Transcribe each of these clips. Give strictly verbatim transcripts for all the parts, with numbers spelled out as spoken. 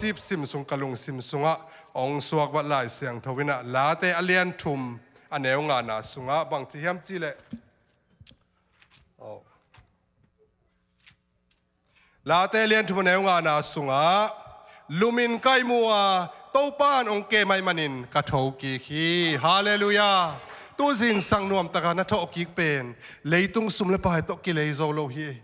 Sip sim sung ka lungsim sungah hong suak vat Lai Siangtho in ah, Late a lian thum a neu ngana sungah bang ci hiam cihleh, oh. Late lian thum a neu ngana sungah, lumin kai mu a, Topa in hong kem ahih manin ka thokik hi. Halleluiah. Tu zingsang nuamtaka na thawhkik pen leitung sum le pai tawh kilei zo lo hi.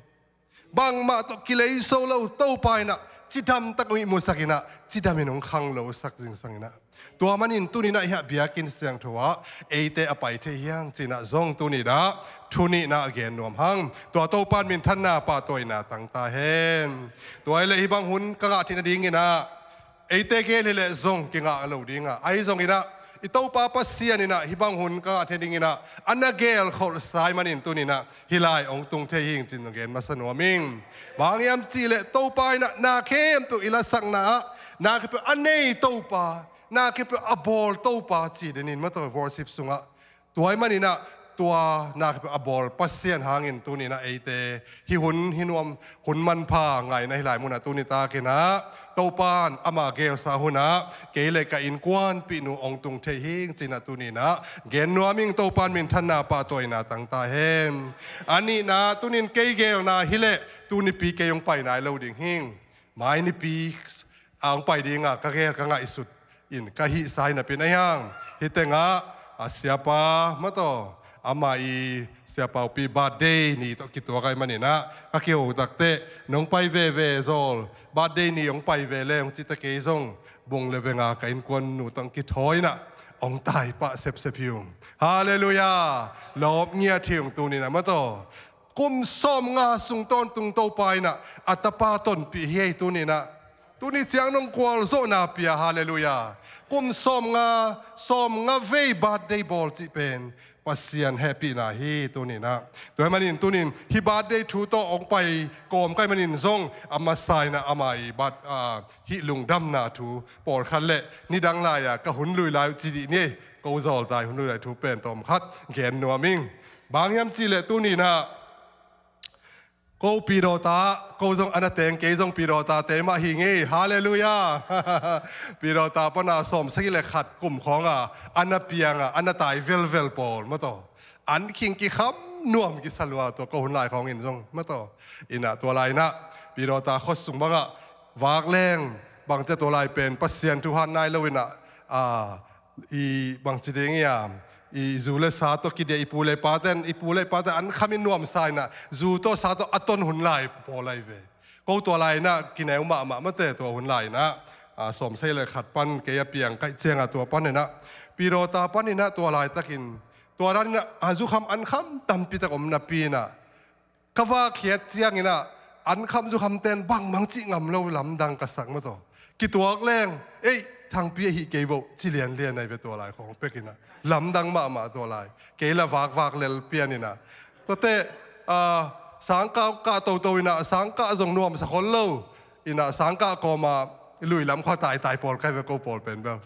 Bangmah tawh kilei zo lo, Topa in ah cidamtak hong ihmusak in ah, cidamin hong khanglosak zingsang in ah. Tua manin tuni in ah hiah biakinn siangtho ah eite a pai thei hiang ci-in ah zong tuni in ah thu nihna gen nuam hang. Tua Topa in minthanna pahtawina tang ta hen. Tua hileh hih bang hun ka ngah theih nadingin ah eite gel hileh zong kingah lo ding a, ahi zongin ah i Topa Pasian in ah hih bang hun ka ngah theih nadingin ah a na gelkholhsa ahih manin tuni in ah hih lai hong tung thei hi ing ci-in gen masa nuam ing. Bang hiam cihleh Topa in ah na khempeuh i lasakna ah na khempeuh a nei Topa, na khempeuh a bawl Topa ci denin maw, tua worship sungah. Tua ahih manin ah tua na khempeuh a bawl Pasian hangin tuni in ah eite hih hun, hih nuam hun manpha ngaihna hih lai munah tuni takin ah Topa in ama gelsa hunah kei le ka innkuanpihnu hong tung thei hi ing ci-in ah tuni in ah gen nuam ing. Topa in minthanna pahtawina tang ta hen. A nihna, tuni in kei gelna hileh tu nipi kei hong pai nai lo ding hi ing. Mai nipi a hong pai ding a ka gel ka ngaihsut in ka hihsa hi napi in ahi hang. Hih tengah a siapa maw, tua ama i siapaupi birthday ni tawh kituak ahih manin ah ka kiho takteh, nong pai veve zawl, birthday ni hong pai ve le hong cih teh kei zong bung le venga ka innkuannu tawh hong kithawi in ah hong taipah sepsep hi ung. Halleluiah. Lawp ngiat hi ung tuni in ah maw, tua kum sawmnga sung tawntung Topa in ah a tapa tonpih hi ei tuni in ah. Tuni ciang nong gualzawhna pia, halleluiah. Kum sawmnga, sawmnga vei birthday bawl cih pen Pasian hehpihna hi tuni in ah. Tua ahih manin tuni in hih birthday thu tawh hong pai kawm ka hih manin zong a masa in ah ama i bat, ah, hih lungdamna thu pawlkhat le nidang lai-a ka hun lui lai uh ci dih ni ei. Ko zawltai hun lui lai thu pen tawmkhat gen nuam ing. Bang hiam cihleh tuni in ah ko pi dawta, ko zong a na teng, kei zong pi dawta te mah hi ing ei. Halleluiah. Pi dawta pan a sawmsagih le khat kum khawng a a na piang a a na tai velvel pawl maw, tua an khing kikham nuam kisa lua, tua ko hun lai khawng in zong maw, tua in ah tua lai in ah pi dawta khuasung bangah vak leng bangci a, tua lai pen Pasian thu hat nai lo in ah, a, i bangci ding hiam, i zu le sa tawh kidiah i pu le i pate'n, i pu le i pate'n an khamin nuamsa in ah zu tawh sa tawh a ton hun lai pawl ahi ve. Ko tua lai in ah kineu mahmah maw, tua hun lai in ah, a, sawmsagih le khat pan kei a piang ka hih ciang a tua pan in ah pi dawta pan in ah tua laitakin tua dan in ah a zukham an kham tampi tak om napi in ah ka vak khiat ciangin ah an kham zukhamte'n bangmah cih ngam lo, lamdang ka sak maw, tua kituak leng, ei, Thangpi ahi kei vo ci lianlian ahi ve tua lai khawng pek in ah. Lamdang mahmah tua lai. Kei la vakvak lel pian in ah. Tua teh, ah, sangkah kah toto in ah, sangkah zong nuamsa khol lo in ah, sangkah kawma lui lam khua taitai pawl ka hi ve, ko pawl pen bel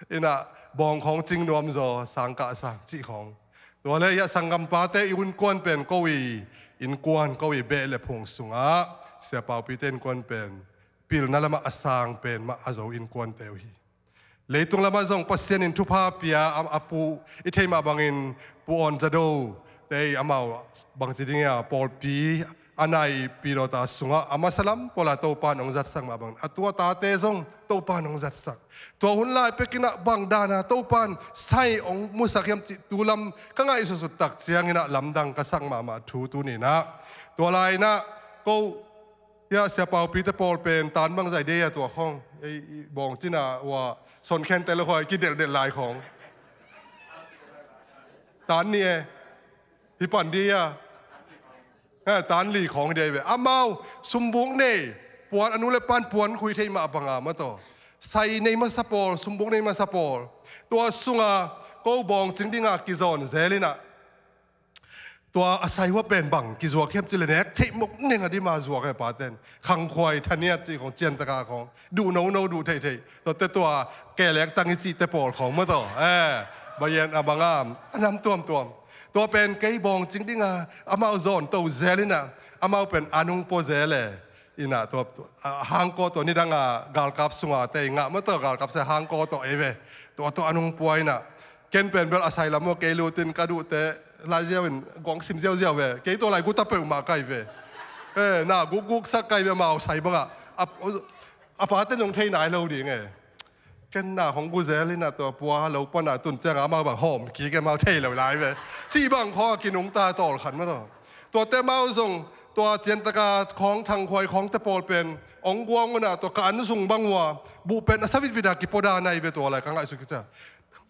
in ah bawng khawng cing nuam zaw, sangkah sang cih khawng. Tua le hiah sanggampate i innkuan pen ko i innkuan, ko i beh le phung sungah siapaupite innkuan pen pilna lamah a sang pen mah a zo innkuante uh hi. Leitung lamah zong Pasian in thupha pia a, a pu i theih mah bangin Pu Awn Za Do te i amau bangci ding hiam, pawlpi a nai Pi Dawta sungah a masa lam pawl a Topa in hong zatsak mah bangin a tua tate zong Topa in hong zatsak. Tua hun lai pek in ah bang dan a Topa in sai hong musak hiam cih tu lam ka ngaihsutsut tak ciangin ah lamdang ka sak mahmah thu tuni in ah. Tua lai in ah ko hiah siapaupite pawl pen tan bangzah i dei a, tua khawng ei, i bawng cina ua son khen tel khawng kidelhdel lai khawng. Tan nih e. Hi pan dih a. Ha, tan li khawng hi dei ve. Amau sumbuk nei, puan, a nu le pa'n puan khui thei mah bang a maw, tua sai nei masa pawl, sumbuk nei masa pawl. Tua sungah ko bawngcing dingah kizawn zel in ah, tua a sai hua pen bang kizuak hiam cih leh nek theih mawk neng a dim a zuak e, pate'n khangkhuai, thaniat cih khawng, ciantak a khawng, duh nono, duh theihtheih. Tua teh tua kelek tang i cihte pawl khawng maw, tua, eh, bayan a bang a, a nam tuamtuam. Tua pen kei bawngcing dingah amau zawn to zel in ah, amau pen a nung pua zel e. Inah tua, a, hangkaw tawh nidanga galkap sunga te i ngah mah tawh galkap se hangkaw tawh ei ve. Tua tawh a nungpua inah ken pen bel a sailam maw kei lutin ka duhte lai ziau in guang sim ziauziau ve. Kei tua lai guta peuhmah kai ve. Eh, na gukguk sak kai ve amau sai bangah. A, a pate nong thei nai lo ding e. Ken na hong guzel inah tua pua lo pana tun cianga amau bang hawm kik e amau thei lo lai ve. Cih bang khawng a kinungta tawlkhan mah tawh. Tuate amau zong tua ciantaka khawng thangkhuai khawngte pawl pen hong guang unah tua ka an zung bang ua buh pen a savitvita kipoda nai ve tua lai ka ngaihsut kicia.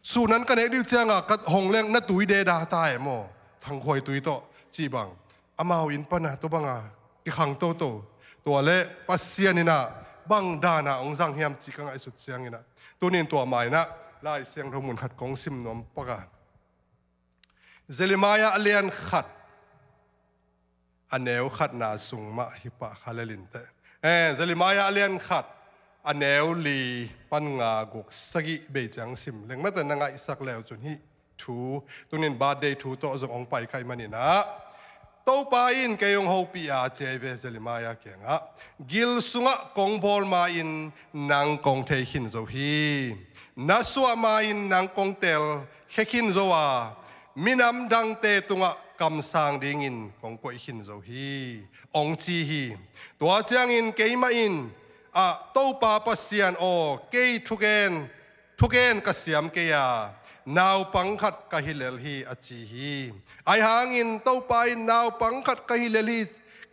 Sunan ka nek diu cianga ka hong leng na tui deda ta e maw? Thangkhuai tui tawh cih bang. Amau in pana tua banga kikhang toto. Tua le Pasian inah bang dana hong zang hiam cih ka ngaihsut cianginah tunin tua mainah Lai Siangtho mun khat kong sim nuam paka. Jeremiah a lian khat a neu khatna sung mah hi pah kha lelin teh. Eh, Jeremiah a lian khat a neu li pan nga guk sagih bei ciang sim leng mate na ngaihsak leu cun hih thu tunin birthday thu tawh zong hong pai khai maninah Topa in kei hong hopih a ciai ve Jeremiah kiangah gil sungah kong bawl ma-in nang kong thei khin zo hi. Na suah ma-in nang kong tel khia khin zo a minam dangte tungah kamsang dingin kong koih khin zo hi, hong ci hi. Tua ciangin keimah in ah Topa Pasian aw kei thugen thugen ka siam kei a naupang khat ka hi lel hi a ci hi. Ahi hangin Topa in naupang khat ka hi lel hi,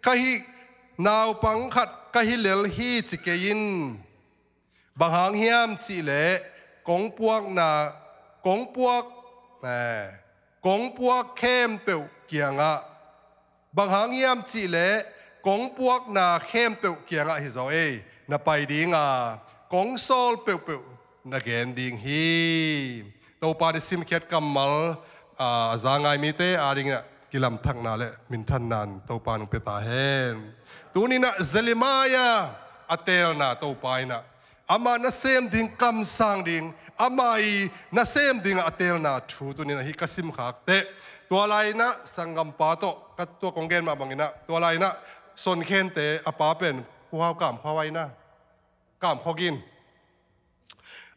ka hi naupang khat ka hi lel hi ci kei in. Bang hang hiam cihleh kong puakna kong puak eh, kong puak khempeuh kiangah bang hang hiam cihleh kong puakna khempeuh kiangah hi zaw ei na pai dinga kong sawl peuhpeuh na gen ding hi. Topa ni simkhiat kammal a za ngai mite adingah kilamthakna le minthanna in Topa nong pia ta hen. Tuninah Jeremiah a teelna Topa inah amah nasem ding kamsang ding amah i nasem dingah a teelna thu tuninah hih ka simkhak teh. Tua lainah sanggampa tawh ka tua kong gen mah banginah tua lainah sonkhente a pa pen Pu Hau Kam Khua Wai na Kam Khua Gin.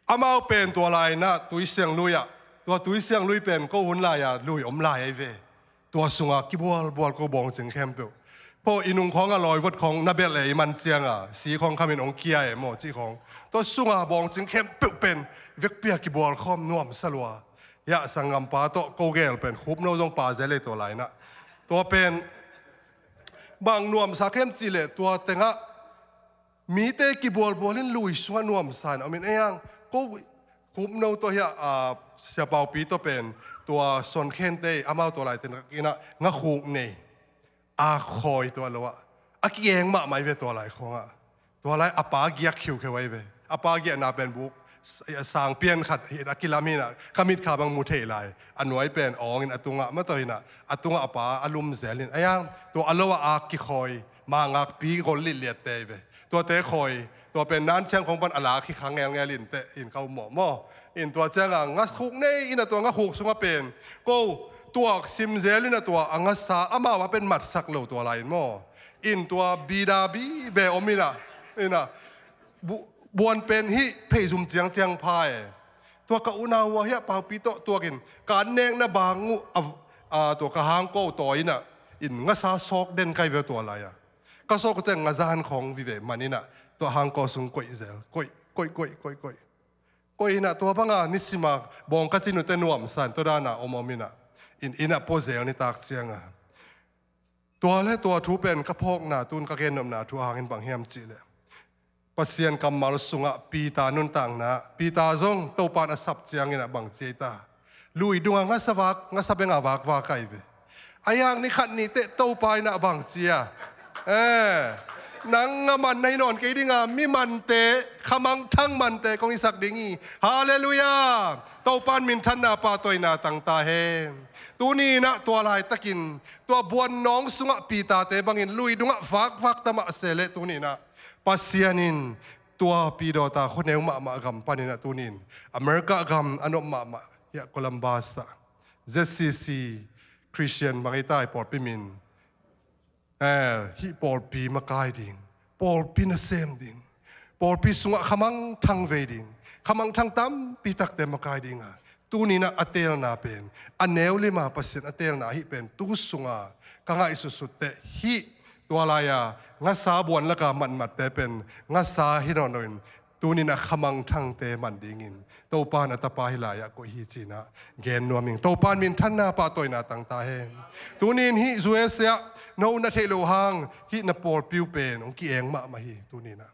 Amau pen tua lainah tuisiang lui ah tua tuisiang lui pen ko hun lai-a lui om lai ahi ve. Tua sunga kibualbual ko bawngcing khempeuh. Pho i nung khawng a lawi vot khawng na belh e i man cianga si khawng khamin hong kia e maw cih khawng. Tua sunga bawngcing khempeuh pen vekpia kibual khawm nuamsa lua. Hiah sanggampa tawh ko gel pen khupno zong pa zel e tua lainah. Tua pen bang nuamsa khem cihleh tua tengah mite kibualbual in lui sungah nuamsa in a om in ei ang ko khupno tawh hiah a siapaupi tawh pen tua sonkhente amau tua lai tengah ngakhuk nei a khawi tua lo ah a kieng mahmah i ve tua lai khawngah. Tua lai a pa giak khiukheu ahi ve. A pa giahna pen buk sangpian khat hi a kilam hinah ka mitkha bang mu thei lai. A nuai pen awngin a tungah matawh hinah a tungah a pa a lum zelin a yang tua a lo ah a kikhawi mangakpi gol litliatte ahi ve. Tuate khawi tua pen nan ciang khong pan a lak hi kha ngelngel in teh in ka um mawh maw. In tua cianga ngakhuk nei in a tua ngakhuk sungah pen ko tuak simzel in a tua a ngasa amau a pen matsak lo tua lai in maw. In tua bida bibe om inah inah buan pen hih pheizum ciangciang pha e. Tua ka unau uh a hiah paupi tawh tuakin ka an nekna bang uh a tua ka hangko tawi inah in ngasa sawk den kai ve tua lai-a. Ka sawk uh ciang ngazan khawng vive man inah tua hangko sung koih zel koih koih koih koih koih koih inah tua banga nisima bawng ka cin uhte nuamsa in tua dana om om inah in inah pua zel nitak cianga. Tua le tua thu pen ka phawkna tun ka gennopna thu a hangin bang hiam cihleh Pasian kammal sungah Peter nuntakna Peter zong Topan a sap cianginah bang ciai ta. Lui dunga ngasa vak ngasa benga vakvak ahi ve. A yak ni khat ni teh Topa inah bang cia. Eh, nang a man na hi nawn kei dinga mi mante khamangthang mante kong hisak ding hi. Halleluiah. Topan minthanna pahtawina tangta hen. Tuni inah tua laitakin tua buannawng sungah Peter-te bangin lui dungah vakvak ta mahseh leh tuni inah Pasian in tua pidawta khuaneu mahmah gam paninah tuni in America gam a nop mahmah hiah Columbus ah Z C C Christian bang ei ta hi pawlpi min. Eh, hih pawlpi makai ding Pawlpi nasem ding, pawlpi sungah khamangthang vei ding, khamangthang tampi takte makai dinga tuni-in ah a teelna pen, a neu lima Pasian a teelna ahih pen tu sunga ka ngaihsutsut teh hih tua lai-a ngasa buan laka matmatte pen ngasa hi nawn loin tuni-in ah khamangthangte man dingin Topa in a Tapa hih lai-ah koih hi ci-in ah gen nuam ing. Topa in minthanna pahtawina tang ta hen. Tuni-in hih U S A ah no na theih loh hang hih na pawlpi uh pen hong kieng mahmah hi. Tuni-in ah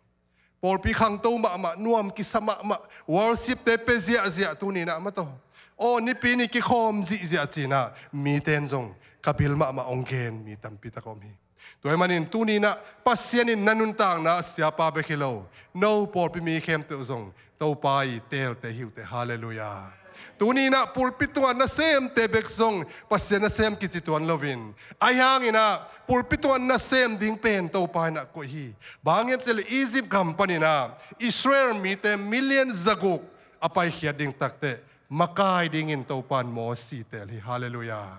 pawlpi khangto mahmah, nuam kisa mahmah, worship-te pia ziahziah tuni-in ah maw taw. Aw, Nipi ni kikhawm zihziah ci-in ah mite in zong ka bil mahmah hong gen mi tampi tak om hi. Tua ahih manin tuni-in ah Pasian in na nuntakna siapa bek hi lo, no pawlpi mi khempeuh zong Topa ii teelte hi uh teh. Halleluiah. Tuni-in ah pulpit tungah nasemte bek zong Pasian nasem kici tuan loin, ahi hangin ah pulpit tungah nasem ding pen Topa in ah koih hi. Bang hang hiam cih leh Egypt gam panin ah Israel mite million zaguk a paikhiat ding takteh makai dingin Topa in Mosi teel hi. Halleluiah.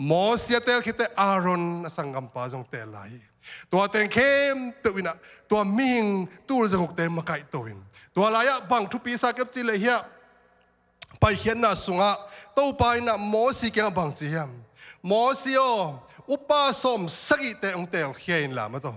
Mosi a teel khit teh Aaron a sanggampa zong teel lai hi. Tua teng khempeuh in ah tua mihing tul zagukte makaihto in, tua lai-ah bang thupi sa ka hiam cih leh hiah Paikhiatna sungah Topa in ah Mosi kiangah bang ci hiam? Mosi aw, upa sawmsagihte hong teelkhia inla maw taw.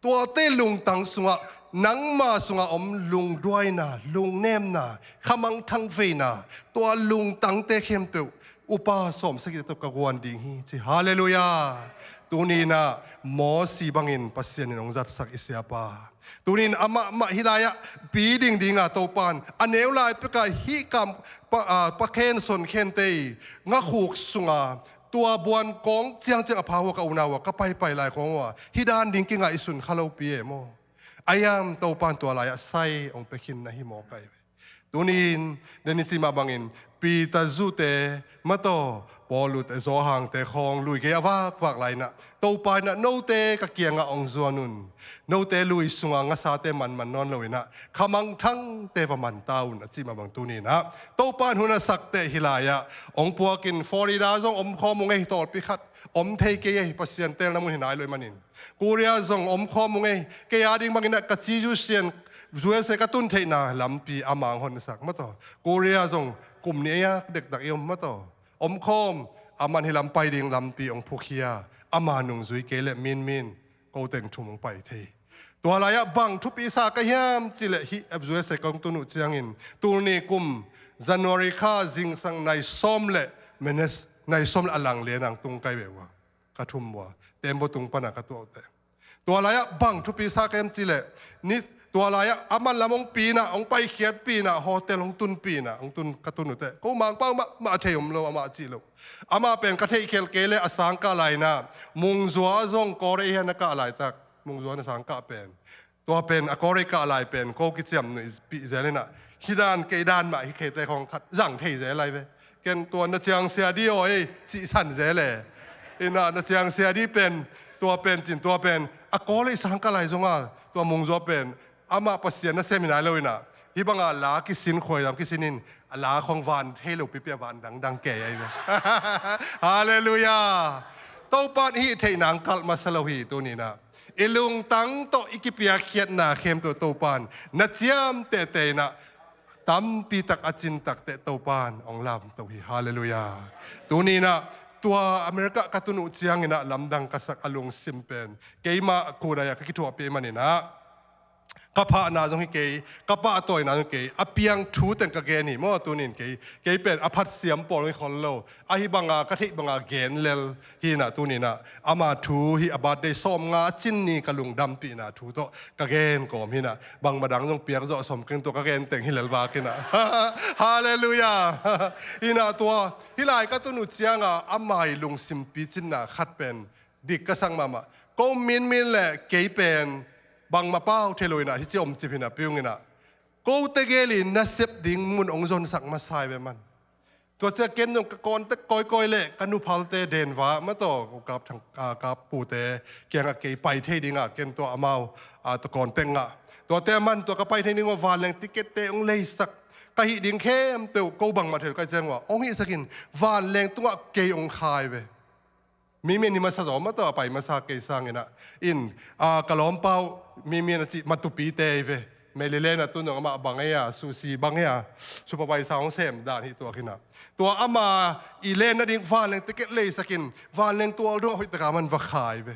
Tuate lungtang sungah nangma sungah om lungduaina, lungnemna, khamangthang veina, tua lungtangte khempeuh upa sawmsagihte tawh ka guan ding hi ci. Halleluiah. Tuni-in ah Mosi bangin Pasian in hong zatsak i siapa. Tuni-in amah mah hih lai-ah pi ding dinga Topa in a neu lai peka hih kam pa, a, pakhen sonkhente i ngakhuk sunga tua buan kawng ciangciang a pha uh a ka unau a ka paipai lai kawng uh a hih dan ding kingaihsun kha lopi e maw. Ahi hang Topa in tua lai-ah sai hong pia khin na hi mawk ahi ve. Tuni-in den i cih mah bangin Peter zute maw taw, Paul ute, Johan-te khawng lui kei a vakvak lai-in ah Topa in ah note ka kiangah hong zuan un. Note lui sunga ngasate manman nawn loin ah khamangthangte va man ta un a cih mah bang tuni-in ah Topa in hun a sak teh hih lai-ah hong puakin Florida zong omkhawm ung ei, tawlpi khat om thei kei ei, Pasian teelna mun hi nai lo ahih manin. Korea zong omkhawm ung ei, kei a ding bangin ah ka ci U S A, U S A ka tun theihna lampi amah hong honsak maw taw. Korea zong kum nih ei a dektak i om maw taw. Omkhawm, aman hih lam pai ding lampi hong phukhia, ama nungzui kei leh minmin ko teng thum hong pai thei. Tua lai-ah bang thupi sa ka hiam cih leh hih U S A kong tun uh ciangin tul nih kum January kha zingsang nai sawm le minutes, nai sawm le a lang lian ang tung kai ve uh a, ka thum uh a, tembaw tung pana ka tuah uh teh. Tua lai-ah bang thupi sa ka hiam cih leh ni, tua lai-ah aman lam hong pi-in ah, hong paikhiatpih-in ah, hotel hong tunpih-in ah hong tun, ka tun uh teh. Ko Mangpau mah, mah a thei om lo, amah a cih lo. Amah pen ka theihkhial kei leh a sangkah lai-in ah Mungzua zong Korea hi a, na kah laitak Mungzua na sangkah pen. Tua pen a Korea kah lai pen ko kiciamnuihpih zel in ah hih dan kei dan mah hi kei teh khawng khat zang thei zel lai ve. Ken tua na ciang sia di aw ei cihsan zel e. In ah na ciang sia di pen, tua pen cin, tua pen a Korea sangkah lai zonga tua Mungzua pen amah Pasian nasem hi nai lo in ah hih banga la kisin, khuaizam kisin in a la khawng van thei lo pipi a van dangdang kei ahi ve. Halleluiah. Topa in hih theih nang kalh masa lo hi. Tuni-in ah i lungtang tawh i kipiakkhiatna khempeuh Topa in na ciamtehte in ah tampi tak a cin takteh Topa in hong lamto hi. Halleluiah. Tuni-in ah tua America ka tun uh ciangin ah lamdang ka sak a lungsim pen keimah kudai-ah ka kithuahpih ahih manin ah ka phahna zong hi kei, ka pahtawina zong hi kei, a piang thu teng ka gen hi maw. Tuni-in kei, kei pen a phatsiam pawl hi khol lo. Ahi banga ka theih banga gen lel hi in ah tuni-in ah ama thu hi a birthday sawmnga a cin ni ka lungdampihna thu tawh ka gen kawm hi in ah bangmah dang zong piak zawh sawm keng, tua ka gen teng hi lel vak in ah. Halleluiah. In ah tua hih lai ka tun uh cianga ama ii lungsim picinna khat pen dik ka sak mahmah. Ko minmin leh kei pen bangmah pau thei lo in ah hih ci omcip hi in ah piung in ah kote gel ii nasep ding mun hong zonsak masa hi ve man. Tua ciang ken zong ka kawntek kawikawi leh ka nuphalte Denver maw taw, ko Kap Thang, a, Kap pute kiangah kei pai thei dingah ken tua amau, a, tua kawntek ngah. Tuate a man tua ka pai thei ding uh a vanleng ticket-te hong leisak, ka hih ding khempeuh ko bangmah thei lo ka hih ciang uh a hong hihsak in vanleng tungah kei hong khai ve. Mi min hi masa zaw maw taw, a pai masa kei sangin ah. In, a, ka lawmpa uh, mi min a cih matupite hi ve. Meli len a tu nong amah bang ei a, susi bang ei a, supervisor hong sem dan hi tua khin a. Tua ama i len nading vanleng ticket leisakin, vanleng tual dong a hoih taka man va khai ve.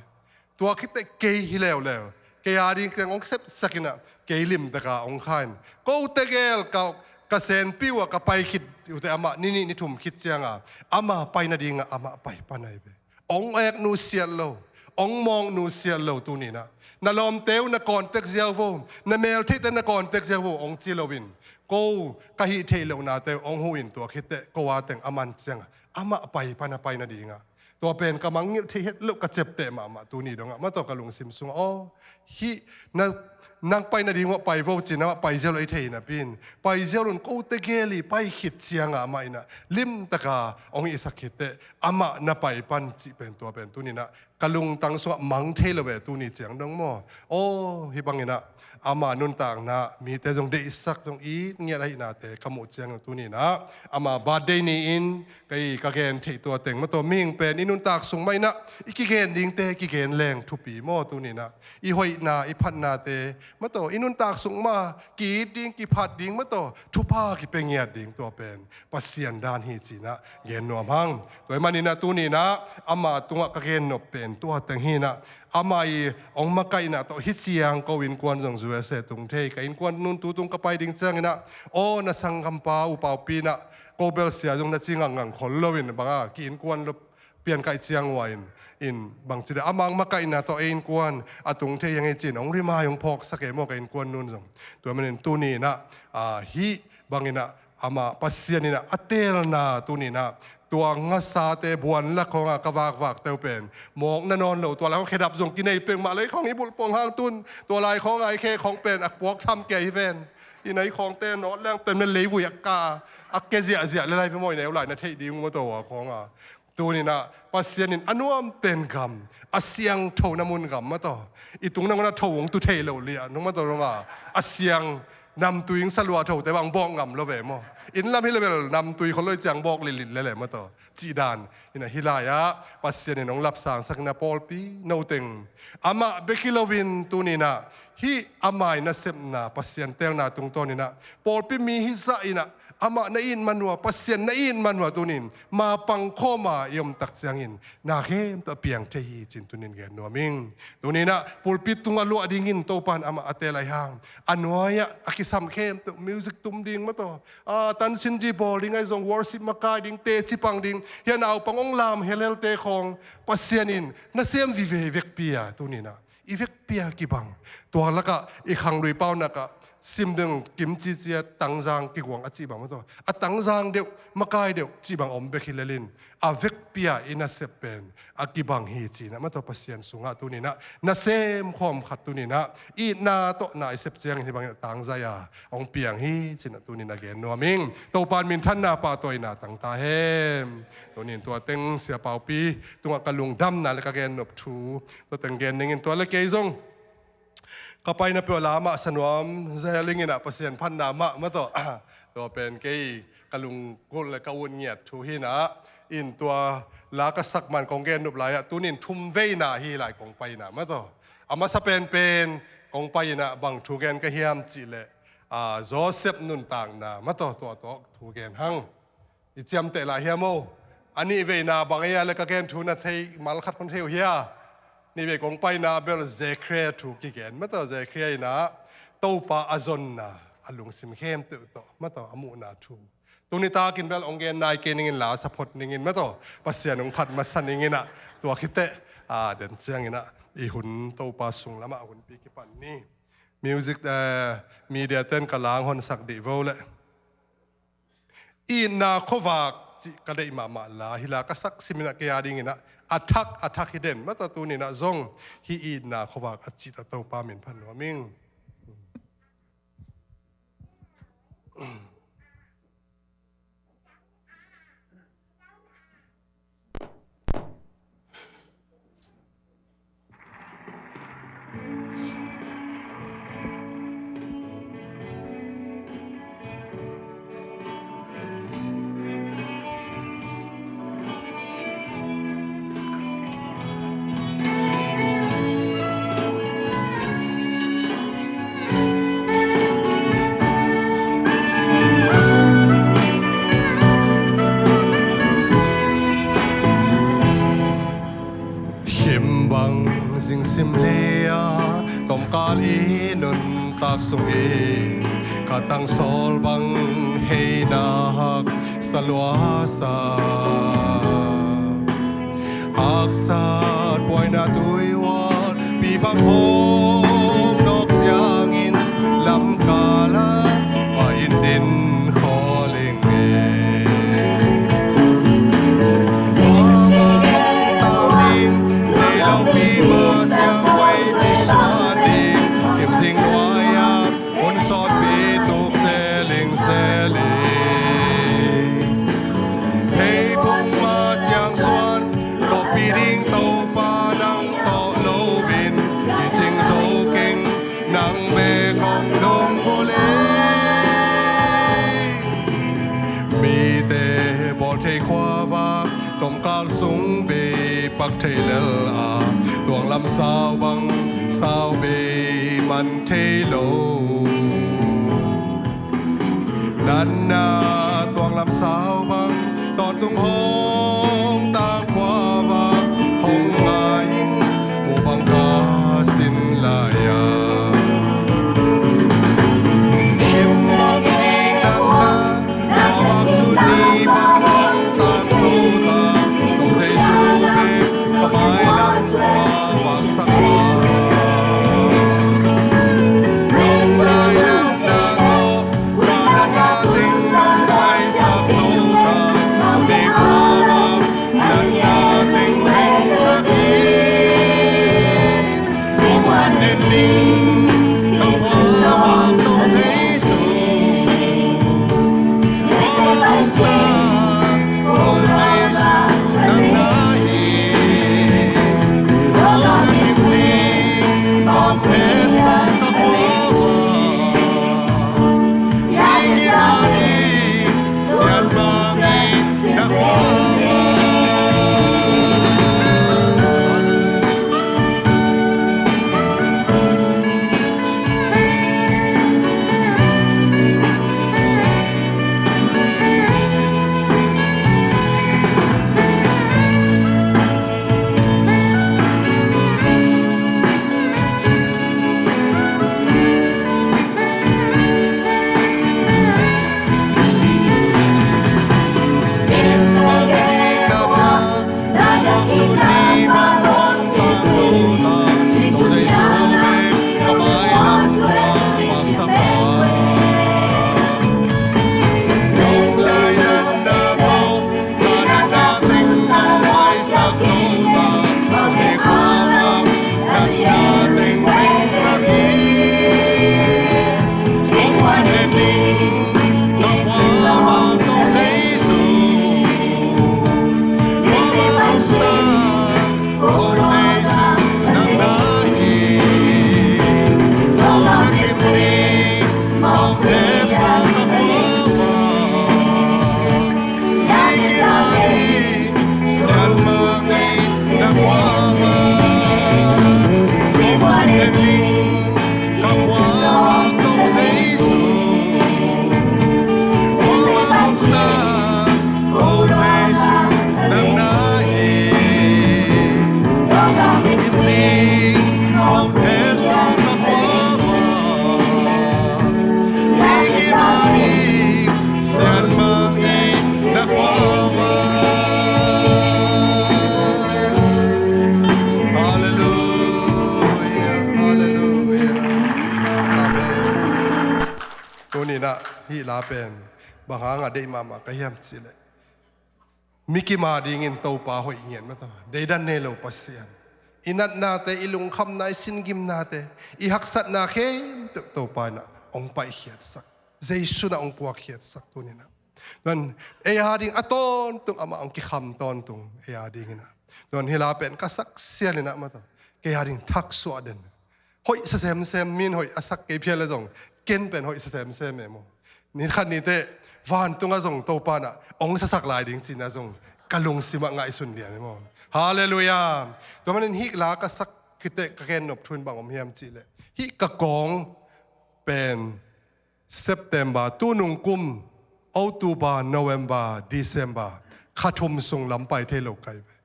Tua khit teh kei hi leuleu. Kei a ding teng hong sepsakin a, kei limtaka hong khain. Ko tegel ka, ka senpi uh a ka pai khit uh teh amah ni nih ni thum khit cianga, ama pai nadinga amah pai pan ahi ve. Hong ek nusiat lo, hong mawk nusiat lo tuni-in ah. Na lawmte uh na contact ziau vo, na meltheihte na contact ziau vo, hong ci loin. Ko ka hih theih lohnate uh hong huh in tua khit teh, ko a teng a man cianga. Amah pai pan a pai nadinga. Tua pen ka mangngilh thei het loh ka ciapteh mahmah tuni dongah. Mah tawh ka lungsim sungah aw, hih na, nang pai nading uh ah pai vo ci-in amah pai ziau lo i thei napi-in. Pai ziau lo-in ko tegel i pai khit cianga amah in ah limtaka hong hihsak khit teh. Amah na pai pan cih pen tua pen tuni-in ah ka lungtang sungah mang thei lo ve tuni ciang dong maw. Aw, hih bangin ah ama nuntakna mite zong deihsak zong it ngiat ahihnate ka muh ciang dong tuni-in ah ama birthday ni-in kei ka gen theih tua teng mah tawh mihing pen i nuntak sung mah in ah i kigen dingte kigen leng thupi maw tuni-in ah. I hoihna, i phatnate mah tawh i nuntak sung mah ki-it ding, kiphat ding mah tawh thupha kipia ngiat ding tua pen Pasian dan hi ci-in ah gen nuam hang. Tua ahih manin ah tuni-in ah ama tungah ka gen nop pen tua teng hi-in ah ama i hong makaihna tawh hih ciang ko innkuan zong U S A tung thei. Ka innkuan nun tu tung ka pai ding ciangin ah aw na sanggampa U Paupi in ah ko bel sia zong na ci ngangngang khol loin banga ki-innkuan lo piankaih ciang uh ah in, in bangci deh amah makaihna tawh ei innkuan a tung thei hi hang ei ci-in hong remind hong phawksak e maw ka innkuan nun zong. Tua ahih manin tuni-in ah, ah, hih bangin ah ama Pasian in ah a teelna tuni-in ah tua ngasate buan lak khawngah ka vakvakte uh pen mawkna nawn lo, tua lai khawng khedap zong kinei peuhmah lo, ei khawng i bulh pong hang tun tua lai khawngah i khe khawng pen a puak tham kei hi ven. I nai khawngte nawt leng pen na leivui a ka a ke ziahziah le lai ve maw, i neu lai na theih ding uh mah tawh a khawngah. Tuni-in ah Pasian in a nuam pen gam, a siangthona mun gam mah tawh i tung nangawn a tho hong tu thei lo liah nung mah tawh dongah a siang namtui ing salua thote bang bawk ngam lo ve maw. Inn lam hi le bel namtui khol lo i ciang bawk litlit lele mah tawh cih dan in ah hih lai-ah Pasian in hong lapsangsak in ah pawlpi no teng amah bek hi loin tuni-in ah hih ama i nasepna Pasian teelna tungtawnin ah pawlpi mi hi zah in ah amah na it man uh a, Pasian na it man uh a tuni-in mapang khawma i om tak ciangin na khempeuh a piang thei hi ci-in tuni-in gen nuam ing. Tuni-in ah pulpit tungah luah dingin Topa in amah a teel ahih hang a nuai-ah a kisam khempeuh music tum ding mah tawh, a, tansin dih bawl ding ahi zong worship makai ding, teci pang ding, hih a naupang hong lam helhelte khawng Pasian in nasem vive vekpi-a tuni-in ah i vekpi-a kibang. Tua lakah i khanglui pau nakah sim ding kimcicia tangzang kiguang a cih bang mah tawh a tangzang deuh makai deuh cih bang om bek hi lel in a vekpi-a i nasep pen a kibang hi ci-in ah mah tawh Pasian sungah tuni-in ah nasem khawm khat tuni-in ah itna tawh na i sep ciangin hih bangin a tangzai-a hong piang hi ci-in ah tuni-in ah gen nuam ing. Topa in minthanna pahtawi-in ah tang ta hen. Tuni-in tua teng Sia Paupi tungah ka lungdamna le ka gen nop thu tua teng gen ning in tua le kei zong ka paina peuh a la mah sa nuam zel ing in ah Pasian phatna mah mah tawh. Tua pen kei ka lungkulh le ka ut ngiat thu hi-in ah in tua la ka sak man kong gen nop lai-ah tuni-in thum veina hi lai kong paina mah tawh. A masa penpen kong pai in ah bang thu gen ka hiam cih leh, a, Joseph nuntakna mah tawh tua tawh thu gen hang. I ciamteh lai hiam aw? A nih veina bang ei a le ka gen thu na thei mal khat khong thei uh hia? Nih vei kong paina bel Zechariah thu kigen mah tawh Zechariah in ah Topa a zonna a lungsim khempeuh tawh mah tawh a muhna thu. Tuni takin bel hong gen nai kei ning in la sa phot ning in mah tawh Pasian hong phat masa ning in ah tua khit teh, a, den ciangin ah i hun Topa sung lamah hunpi kipan ni. Music, eh, media ten ka la hong honsak dih vo leh. Itna khuavak cih ka deih mahmah la hi la ka sak sim in ah kei a dingin ah a thak a thak hi den mah tawh tuni-in ah zong hih itna khuavak a cih tawh Topa min phat nuam ing. Sim lei-a tomkal i nuntak sungin ka tangsawl bang hei nak sa lua sa. Haksat puaina tuihual pi bang hong nawk ciangin lamkal ah pai in din khawl ing e. Khuavak hong tang ding nei lopi mah ciang koi ci suan ding, kimzing nuai-ah hun sawtpi tuk zel ing zel ing. Pheiphung mah ciang suan kawppi ding Topa nang tawh loin kicing zo keng, nang bek hong lunggulh e. Mite bawl thei khuavak tomkal sung bei pak thei lel a, tuanglam sau bang sau bei man thei lo. Natna tuanglam sau bang tawntung hong tang khuavak hong ngai ing, mu bang ka sin lai-a. Him bang zing natna khuavak suni bang hong tang zo ta, Topa Jesu bek ka mailam khuavak sak ma. Nong lainatna tawh ka natna teng nong paisak zo ta, suni khuavak natna teng vingsak hi. Hong phat den ning ka khuavak Topa Jesu. Khuavak hong tang Topa Jesu nang na hi. Aw na kim zing bang hepsa ka khuavak. Mi kim a ding sianmang i na khuavak. Halleluia, halleluia. Amen. Tuni-in ah hih la pen bang hangah deih mahmah ka hiam cih leh, mi kim a dingin Topa hoih ngiat mah tawh, deidan nei lo Pasian. I natnate, i lungkhamna, i singimnate, i haksatna khempeuh Topa in ah hong paihkhiatsak, Jesu in ah hong puakkhiatsak tuni-in ah. Tua ahih manin ei a ding a tawntung amah hong kikham tawntung, ei a dingin ah. Tua ahih manin hih la pen ka sak sialin ah mah tawh, kei a ding thaksuah den. Hoihsa semsem, mi in hoih a sak kei phial leh zong, ken pen hoihsa semsem e maw. Ni khat ni teh vantungah zong Topa in ah hong sasak lai ding ci-in ah zong ka lungsimah ngaihsun lian e maw. Halleluia. Tua manin hih la ka sak khit teh ka gen nop thu in bang om hiam cih leh, hih ka kawng pen September, tunung kum October, November, December, kha thum sung lam pai thei lo ka hi ve.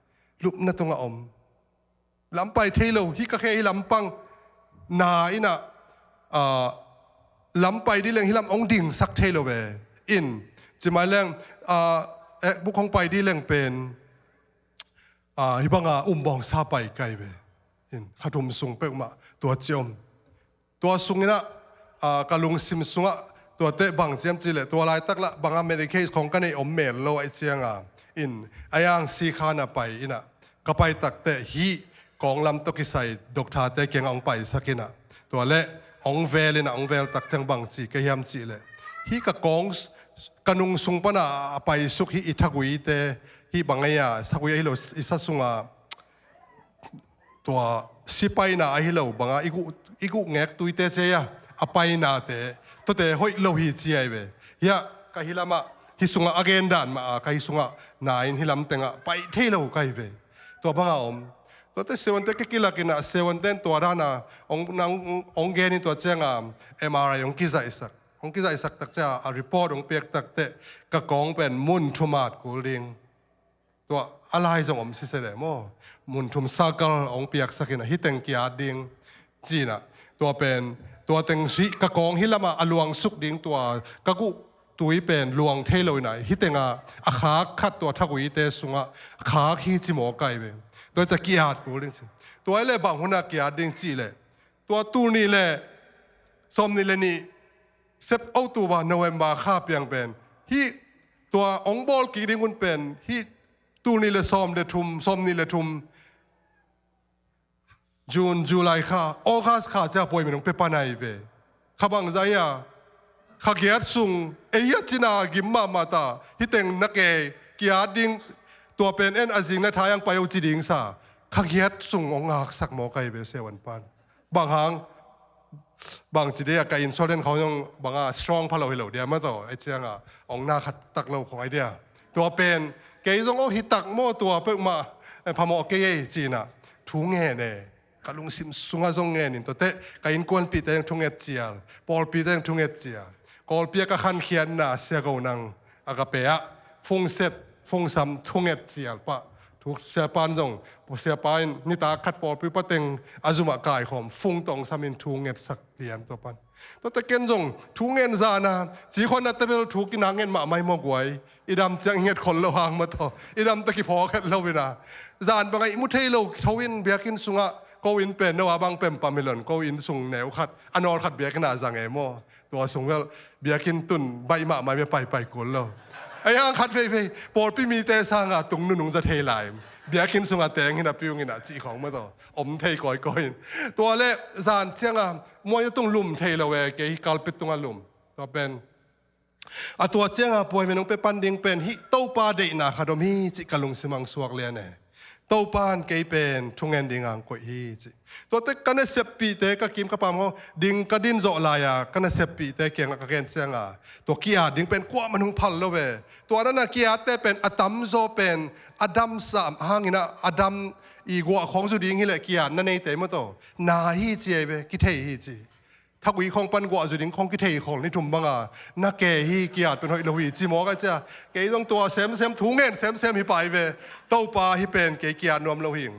Lupna tungah om. lam pai thei lo, hih ka khe hih lam pang na in ah, ah, lam pai dih leng hih lam hong dingsak thei lo ve. In, ci mai leng, ah, eh, buk hong pai dih leng pen, ah, hih banga umbawngsa pai kai ve. In, kha thum sung peuhmah tua ci om. Tua sung in ah, ah, ka lungsim sungah tuate bang ci hiam cih leh, tua laitak lah banga Medicaid khong ka neih om mel lo ahih cianga, in, a yang sikha na pai in ah, ka pai takteh hih kawng lam tawh kisai doctor-te kiangah hong paisak in ah, tua leh hong vel in ah, hong vel tak ciang bang ci ka hiam cih leh, hih ka kawng, ka nung sung pana a paisuk hih i thaguite, hih bang ei a, thagui ahi lo, i sa sunga tua si paina ahi lo banga i guh, i guh ngek tuite ci a, a painate, tuate hoih lo hi ci ahi ve. Hiah ka hih lamah, hih sungah a gen dan mah a, ka hih sungah na in hih lam tengah pai thei lo ka hi ve. Tua banga om. Tuate seventh-te ka kilak in ah, seventh-ten tua dana hong, nang, hong gen in tua cianga M R I hong kizaihsak. Hong kizaihsak tak cianga a report hong piak takteh ka kawng pen mun thum at kul ding. Tua a lai zong om siseh leh maw, mun thum circle hong piaksak in ah, hih teng ki-at ding ci in ah, tua pen, tua teng si ka kawng hih lamah a luangsuk ding, tua ka guh tui pen luang thei lo in ah, hih tengah a khak khat tua thaguite sungah khak hi ci maw ka hi ve. Tua ciang ki-at kul ding ci. Tua hi leh bang hunah ki-at ding cih leh, tua tul nih leh sawm nih leh nih, Sep-, October, November kha piang pen, hih tua hong bawl kik ding hun pen, hih tul nih leh sawm leh thum, sawm nih leh thum, June, July kha, August kha ciang appointment hong pia pan ahi ve. Kha bangzah hia, kha giat sung, ei hia cina gim mahmah ta, hih teng na ke, ki-at ding, tua pen en a zing leh thai ang pai o ci ding sa, kha giat sung hong ngaksak maw ka hi ve, seven pan. Bang hang, bang ci dia, ka insurance khong zong banga strong pha lo hi lo dia maw taw, ei cianga hong na khat tak lo khong ai dia. Tua pen, kei zong aw hi tak maw tua peuhmah, eh, phamawh kei ei ci in ah, thu ngen e. Ka lungsim sungah zong ngen in tuate, ka innkuanpihte zong thunget cial, pawlpite zong thunget cial. Kawlpi ah ka khankhiatna Sia Go Nang a ka pe ah, fungset, fungsam thunget cial pah. Thu siapa in zong, siapa in nitak khat pawlpi pateng a zumah kaikhawm, fung tawh hong sam in thu ngetsak lian tua pan. Tuate ken zong thu ngen zana, ci khawng na tebel thu kina ngen mahmah hi maw guai. I dam ciang i nget khol lo hang maw taw, i dam tawh kiphawk het lo in ah, zan bangah i mu thei lo tho in, biakinn sungah ko inn pen no a bang pempam hi lo in, ko inn sung neu khat, a nawl khat biakinn ah zang e maw. Tua sung bel biakinn tun baih mahmah bia paipai kul lo. Ei hang khat veivei pawlpi mite sanga tung nunung za thei lai. Biakinn sungah teng hi napi ung in ah cih khawng maw taw, om thei kawikawi in. Tua leh zan cianga muai tung lum thei lo e, kei hi carpet tungah lum. Tua pen, a tua cianga appointment hong pia pan ding pen hih Topa deihna khat om hi cih ka lungsim ah hong suak lian e. Topa in kei pen thungen dinga hong koih hi cih. Tuate ka naseppihte, ka kim ka pam khawng, ding ka din zawh lai-a ka naseppihte kiangah ka gen cianga, tua ki-at ding pen kuamah hong phal lo ve. Tua dana ki-atte pen a tamzaw pen a damsa hangin ah, a dam i guah khawng zu ding hi leh ki-at na neite maw taw, na hi ci ahi ve, kithei hi ci. Thagui khawng pan guah zu ding khawng kithei khol ni thum banga, na ke hi, ki-at pen hoih lo hi ci maw ka cia. Kei zong tua semsem, thu ngen semsem hi pai ve. Topa, hih pen kei ki-at nuam lo hi.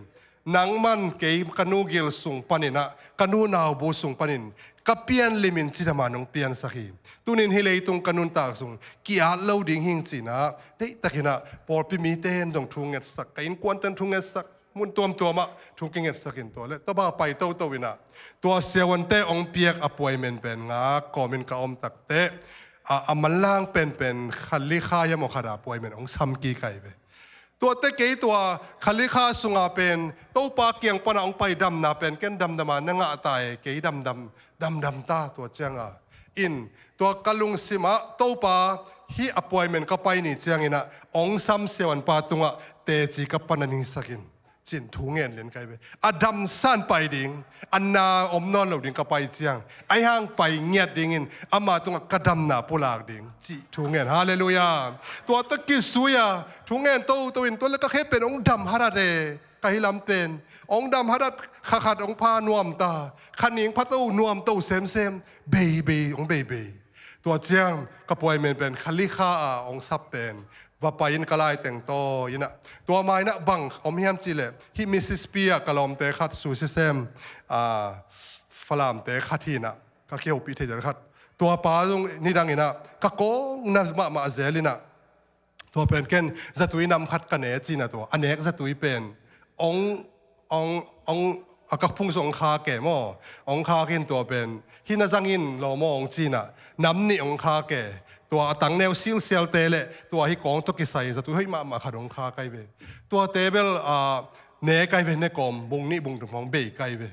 Nangman kei ka nu gil sung panin ah, ka nu naubu sung panin ka pian limin cidama nong piansak hi. Tunin hih leitung ka nuntak sung ki-at lo ding hing ci-in ah, deihtakin ah pawlpi mite in zong thu ngetsak, ka innkuante in thu ngetsak, mun tuamtuam ah thu kingetsak in tua leh tua bang pai toto in ah, tua siavuante hong piak appointment pen ngak kawmin ka om takteh, a, a manlang penpen kha li kha hiam aw khat ah appointment hong sam kik ahi ve. Tuate kei tua kha li kha sunga pen Topa kiang pana hong pai damna pen ken damdama na ngah ta e, kei damdam, damdam ta tua cianga. In, tua ka lungsimah Topa hih appointment ka pai ni ciangin ah hong sam siavuanpa tungah teci ka pana nisakin, ci-in thu ngen lian ka hi ve. A damsan pai ding, a na om nawn lo ding ka pai ciang, ahi hang pai ngiat dingin ama tungah ka damna pulak ding, cih thu ngen. Halleluiah. Tua tawh kisui-a thu ngen toto in, tua leh ka khe pen hong dam hadat e, ka hih lam pen hong dam hadat, kha khat hong pha nuam ta, kha ning pha to nuam to semsem, beibei hong beibei. Tua ciang ka puai men pen kha li kha a hong sap pen va pai in ka lai teng taw inah, tua ma inah bang om hiam cihleh, hih Mississippi ah ka lawmte khat Susie sem, a, Falamte khat hi inah, ka kihopih thei zel khat. Tua pa zong nidang inah ka kawng na mahmah zel inah, tua pen ken zatui nam khat ka ne ci inah, tua a nek zatui pen hong, hong, hong, a ka phung sung hong khak e maw, hong khak in tua pen hih na zang in law maw hong ci inah, nam nih hong khak e. Tua a tang neu silsialte le tua hih kawng tawh kisai zatui hoih mahmah khat hong khak ai ve. Tuate bel, a, ne kai ve, ne kawm bung nih bung thum hong bei kai ve.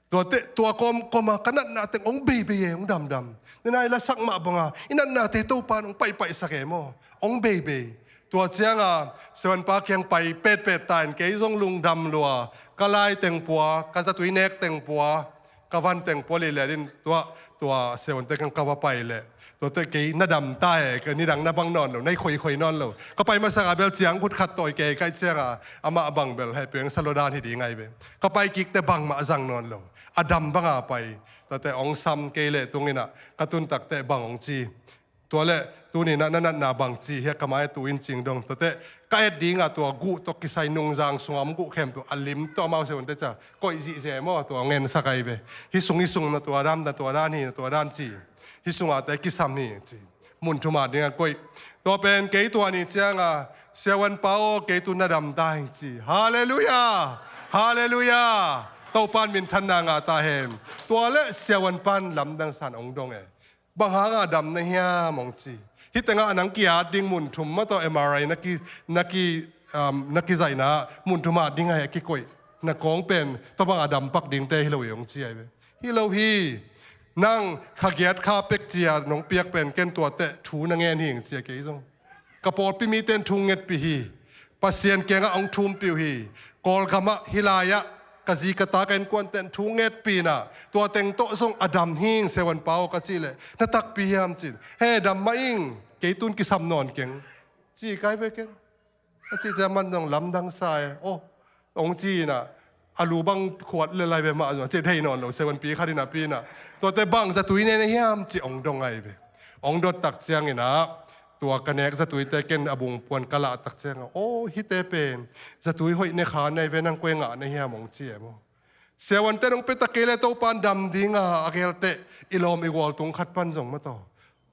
Tuate, tua kawm, kawm a ka natna teng hong beibei e, hong damdam. Nidang a i lasak mah bang a i natnate Topa in hong paihpaihsak e maw, hong beibei. Tua ciang a siavuanpa kiang pai petpet ta in kei zong lungdam lua, ka lai teng pua, ka zatui nek teng pua, ka van teng pua lilet in tua, tua siavuante kiang ka va pai leh, tuate kei na dam ta e, ka nidang na bang nawn lo, na i khoikhoi nawn lo. Ka pai masak a bel ciang khut khat tawi kei ka hih ciang a, amah bang bel hehpih sa lua dan hi ding ai ve. Ka pai kik teh bangmah zang nawn lo. A dam bang a pai. Tuate hong sam kei leh tung inah ka tun tak teh bang hong ci. Tua leh tuni inah na natna bang ci hiam, ka mai tu in cing dong. Tuate ka et ding a tua guh tawh kisai nungzang sung a om guh khempeuh a lim tawh amau siavuante ciang koih zihziah e maw, tua hong ensak ai ve. Hih sung, hih sung na tua dan, na tua dan hi, na tua dan ci. Hih sung a te kisam hi ci. Mun thum a ding a koih. Tua pen kei tua ni ciang a, siavuanpa aw, kei tu na dam ta hi ci. Halleluiah! Halleluiah! Topa in minthanna ngah ta hen. Tua leh siavuanpa in lamdang san hong dong e. Bang hang a dam na hiam hong ci. Hih teng ah nang ki-at ding mun thum mah tawh M R I na ki, na ki, um, na kizaihna mun thum at ding a heh kikoih. Na kawng pen tua bang a dam pak dingte hi lo hi hong ci ai ve. Hi lo hi. Nang kha giat kha pek ci a nong piak pen ken tua teh thu na ngen hi hong ci a, kei zong. Ka pawlpi mite in thu ngetpih hi. Pasian kiangah hong thumpih uh hi. Kawlgam ah hih lai-ah ka zi ka ta ka innkuante in thu ngetpih inah, tua teng tawh zong a dam hi ing, siavuanpa aw, ka cih leh na takpi hiam ci in, he, dam mah ing, kei tu in kisam nawn keng, ci kai ve ken. A cih ciang amah zong lamdang sa e. Aw, hong ci inah, a lu bang khuat le lai ve mah zong a ci thei nawn lo, siavuanpi khat inah pi inah, tuate bang zatui ne na hiam ci hong dong ai ve. Hong dot tak ciang inah tua ka nek zatuite ken a bung puan ka lah tak ciang a, aw, hihte pen zatui hoih ne kha na hi ve, nang koi ngah na hiam hong ci e maw. Siavuante in hong pia tak kei leh Topa in dam ding a, a gel teh i lawm i gual tung khat pan zong mah tawh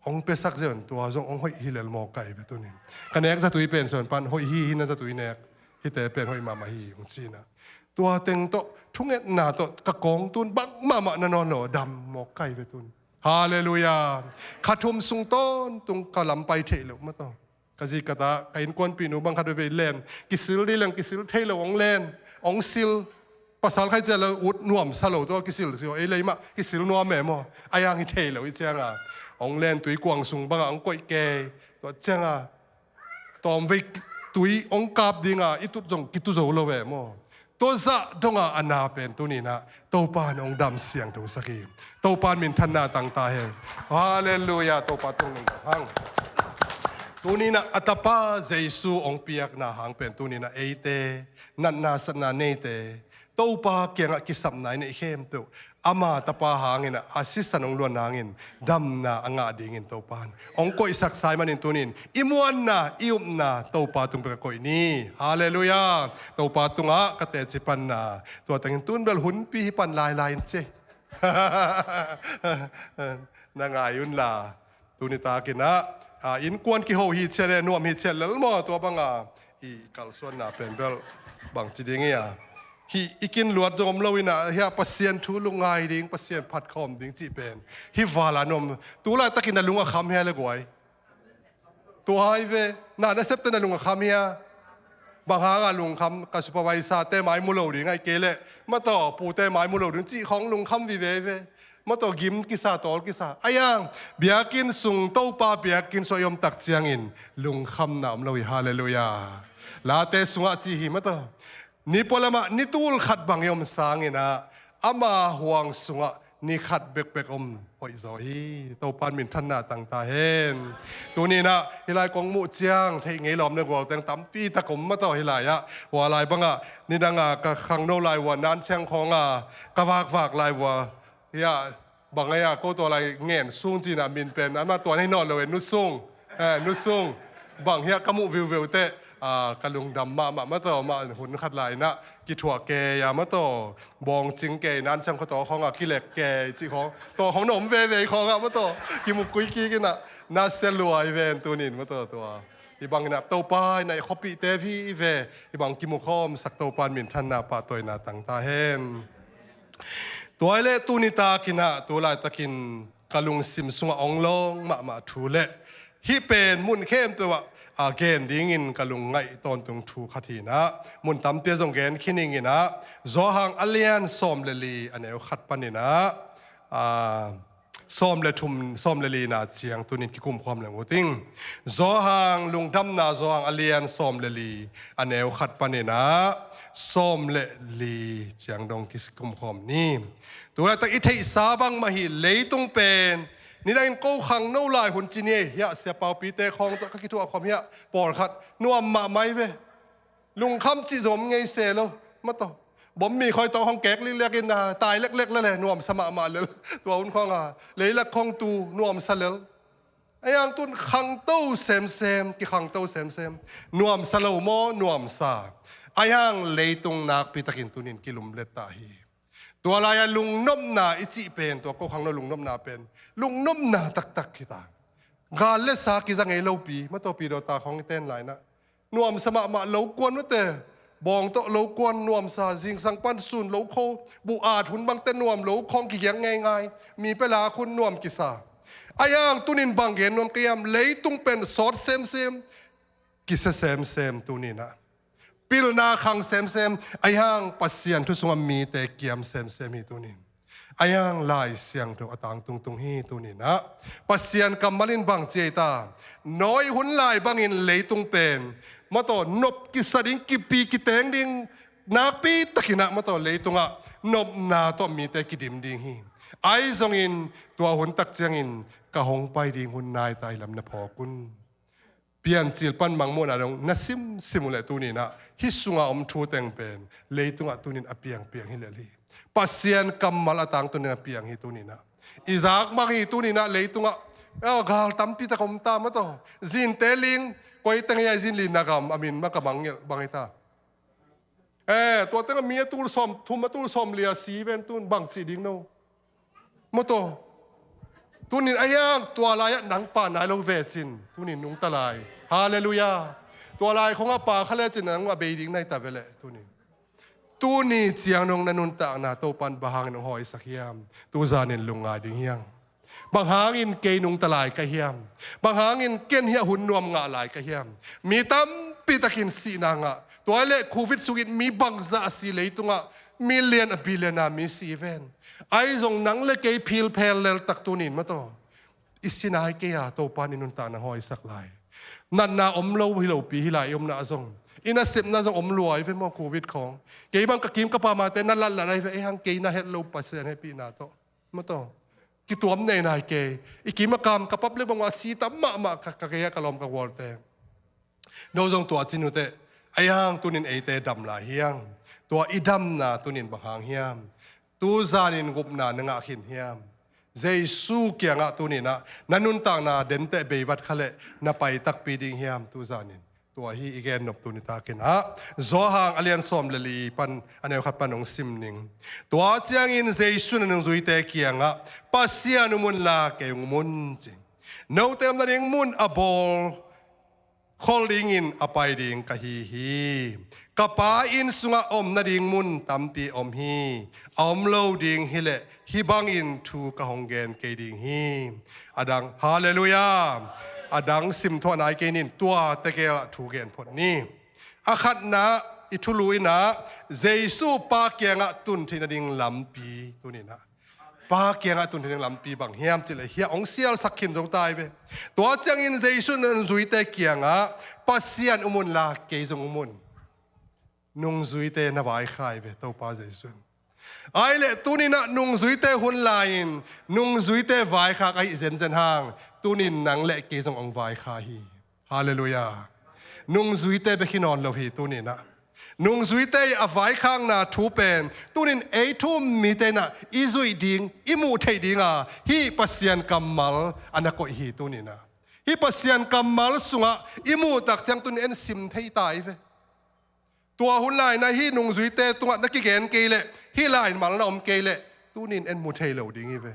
hong piasak ziau in tua zong hong hoih hi lel maw kai ve tuni in. Ka nek zatui pen siavuanpa in hoih hi, hih na zatui nek hihte pen hoih mahmah hi hong ci inah, tua teng tawh thungetna tawh ka kawng tu in bangmah mah na nawn lo, dam maw kai ve tuni in. Halleluiah. Kha thum sung tawntung ka lam pai theih loh mah tawh. Ka zi ka ta, ka innkuanpihnu bang khat veivei len, kisil dih leng kisil thei lo, hong len, hong sil. Pasal khat ciah lo ut nuam sa lo, tua kisil, ei lei mah kisil nuam e maw. A yang hi thei lo, i ciang a hong len tui kuang sung bang a hong koih kei. Tua ciang a tawmvei tui hong kap ding a i tut zong kitu zo lo e maw. Tua zah dong a a na pen tuni inah Topa in hong dam siangthosak hi. Topa in minthanna tang ta hen. Halleluiah, Topa tung in hang. Tuni inah a tapa Jesu hong piakna hang pen tuni inah eite, natna satna neite, Topa kiangah kisapna i neih khempeuh ama tapa hang inah a sisan hong luan nangin damna a ngah dingin Topa in hong koihsak sa ahih manin tuni in i muanna, i upna Topa tung pek a koih ni. Halleluiah. Topa tungah ka teci panna tua tengin tun bel hunpi hi pan lailai in ci. Na ngai un la. Tuni takin ah, a, innkuan kiho hi ciat le nuam hi ciat lel maw, tua bang a i kalsuanna pen bel bangci ding hi a. Hih i kin luat zong om lo inah, hih a Pasian thu lungngai ding, Pasian phat khawm ding cih pen hih val a nuam. Tu laitakin na lung a kham hia le guai? Tua hi ve, na nasepte na lung a kham hia? Bang hang a lungkham, ka supervisor te mai mu lo ding ahih kei leh, mataw, pute mai mu lo ding cih khawng lungkham vive ve. Mataw, gim kisa, tawl kisa. A yang, biakinn sung, Topa biakinn sung i om tak ciangin lungkhamna om lo hi, halleluiah. Late sungah ci hi, mataw. Ni pualamah ni tul khat bang i om sangin ah, ama huang sungah ni khat bekbek om hoih zaw hi. Topa in minthanna tang ta hen. Tuni inah hih lai kong muh ciang theih ngei lawm le gual teng tampi tak om, mataw, hih lai ah. Hua lai bangah nidang a ka khangno lai uh a, nan ciang khawng a ka vakvak lai uh a, hih ah Bang ahi a, ko tua lai ngen sung cina min pen, amah tua nei nawn lo e, nu sung. Eh, nu sung. Bang hiah ka muh viuveu teh, ah, ka lungdam mahmah, mataw, mah hun khat lai inah kithuah kei a, mataw, bawngcing kei, nan ciang khuataw khawngah kilek kei cih khawng, tua khawng na om veve khawngah, mataw, kimukkui kik inah, na sia lua hi ven tunin, mataw, tua. Hih bang inah Topa inah i khuapihte vive, hih bang kimukhawmsak Topa in minthanna pahtawina tang ta hen. Tua hi leh tuni tak inah tu laitakin ka lungsim sungah ong lawng mahmah thu leh hih pen mun khempeuh ah a gen dingin ka lungngaih tawntung thu khat hi inah, mun tampi ah zong gen khin ing inah, Johan a lian sawm le li a neu khat pan inah, ah, sawm le thum, sawm le lina ciang tunin kikumkhawm leng uh ting. Johan, Lungdamna Johan a lian sawm le li a neu khat pan inah sawm le li ciang dong kikumkhawm ni. Tu laitak i theihsa bangmah hi, leitung pen nidangin ko khangno lai hun ci ni ei, hiah sia paupite khawng tawh ka kithuah khawm hiah pawlkhat nuam mahmah hi ve. Lungkham cih zong om ngei se lo, mataw. Bom mi khawi tawh khawng kek likliak in, ah, tai leklek lel e, nuamsa mahmah lel. Tua hun khawng a, leilak khawng tu nuamsa lel. Ahi hang tun khangto semsem, kikhangto semsem. Nuamsa lo maw, nuamsa. Ahi hang leitung nakpi takin tunin kilumlet ta hi. Tua lai-a lungnopna i cih pen, tua ko khangno lungnopna pen lungnopna taktak hi ta. Gal le sa kiza ngei lopi, mataw, pi dawta khawng i ten lai inah nuamsa mahmah lo kuan mate, bawng tawh lo kuan nuamsa, zingsang pan sun lo kho, buh at hun bangte nuam lo khawng kigiak ngeingai, mi pia lak hun nuam kisa. Ahi hang tunin bang gen nuam ka hiam, leitung pen sawt semsem, kisia semsem tuninah. Pilna khang semsem, ahi hang Pasian thu sungah mite kiam semsem hi tunin. Ahi hang Lai Siangtho a tangtungtung hi tuninah. Pasian kammal in bang ci ei ta, Noah hun lai bangin leitung pen, mataw, nop kisa ding, kipi kiteng ding, nakpi takinah, mataw, leitungah nopna tawh mite kidim ding hi. Ahi zongin tua hun tak ciangin ka hong pai ding hun nai ta hi lam na phawk un. Piancil pan Mangmuhna dong na simsim uh leh tuninah hih sunga om thu teng pen leitungah tunin a piangpiang hi lel hi. Pasian kammal a tangtun ding a piang hi tuninah. I zakmang hi tuninah leitungah, eh, gal tampi tak om ta, mataw. Zinte ling, koi teng hi a zin li, na gam a min ma ka mangngilh bang hi ta. Eh, tua tengah mi a tul sawm thum, a tul sawm li a si ven tun bang cih ding no. Mataw. Tunin ahi hang tua lai-ah nang pah nai lo ve cin, tunin nungta lai. Halleluiah. Tua lai khawngah pah kha lecin nang a bei ding nai ta ve leh tunin. Tuni ciang dong na nuntakna Topan bang hangin hong hawisak hiam? Tuzanin lungngai ding hi hang. Bang hangin kei nungta lai ka hiam? Bang hangin ken hiah hun nuam ngah lai ka hiam? Mi tampi takin sihna ngah. Tua hi leh Covid sungin mi bangzah a si leitungah, million a billion a mi si ven. Ahi zong nang le kei philphel leltak tunin, mataw, i si nai kei a, Topan i nuntakna hawisak lai. Natna om lo hi lopi hi lai, i omna zong, i nasepna zong om lua hi ve maw, Covid khawng. Kei bang ka kim ka pamate na latlat ahi ve, ei hang kei na het lo Pasian hehpihna tawh, mataw. Kituam nei nai kei. I kim a kam ka pap le bang a si tam mahmah ka, ka kei a ka lawm ka gualte. No zong tua cin uh teh, ahi hang tunin eite dam lai hi hang. Tua i damna tunin bang hang hiam? Tuzanin gupna na ngah khin hiam? Jesu kiangah tuninah na nuntakna denteh beivat kha leh na pai takpi ding hiam tuzanin? Tua hi i gennop tuni takinah Johan a lian sawm le li pan a neu khat pan hong sim ning. Tua ciangin Jesu in a nungzuite kiangah, Pasian um unla kei hong um un, ci. Note om nading mun a bawl khol dingin a pai ding ka hi hi. Ka Pa inn sungah om nading mun tampi om hi. A om lo ding hi leh hih bangin thu ka hong gen kei ding hi. A dang, halleluiah. A dang simthuah nai kei nin, tua tegel ah thu gen phot ni. A khatna, i thulu inah Jesu Pa kiangah tun theih nading lampi tuninah. Pa kiangah tun theih nading lampi bang hiam cih leh hiah hong sialsak khin zo ta hi ve. Tua ciangin Jesu in a nungzuite kiangah, Pasian um unla kei zong um un. Nungzuite na vaikhak hi ve Topa Jesu in. Ahih leh tuninah nungzuite hun lai-in nungzuite vaikhak ahih zenzen hang, tunin nang le kei zong hong vaikhak hi. Halleluiah. Nungzuite bek hi nawn lo hi tuninah. Nungzuite i a vaikhakna thu pen tunin ei thu-um mite in ah i zuih ding, i muh theih dinga hih Pasian kammal a na koih hi tunin ah. Hih Pasian kammal sungah i muh tak ciang tunin en sim thei ta hi ve. Tua hun lai-in ah hih nungzuite tungah na kigen kei leh, hih laimal na om kei leh, tunin en mu thei lo ding hi ve.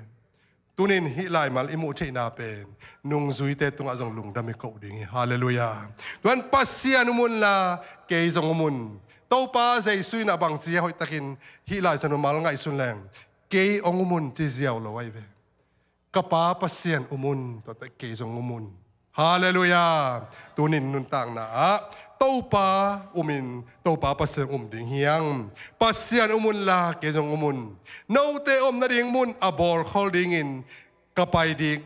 Tunin hih laimal i muh theihna pen nungzuite tungah zong lungdam i koh ding hi. Halleluiah. Tuan Pasian um unla kei zong um un. Topa Jesu in ah bangci a hoihtakin hih Lai Siangtho mal ngaihsun leng, kei hong um un ci ziau lo ahi ve. Ka Pa Pasian um un, tuate kei zong um un. Halleluiah. Tunin nuntakna ah Topa umin, Topa Pasian um ding hi hang. Pasian um unla kei zong um un. Note om nading mun a bawlkhol dingin ka pai ding,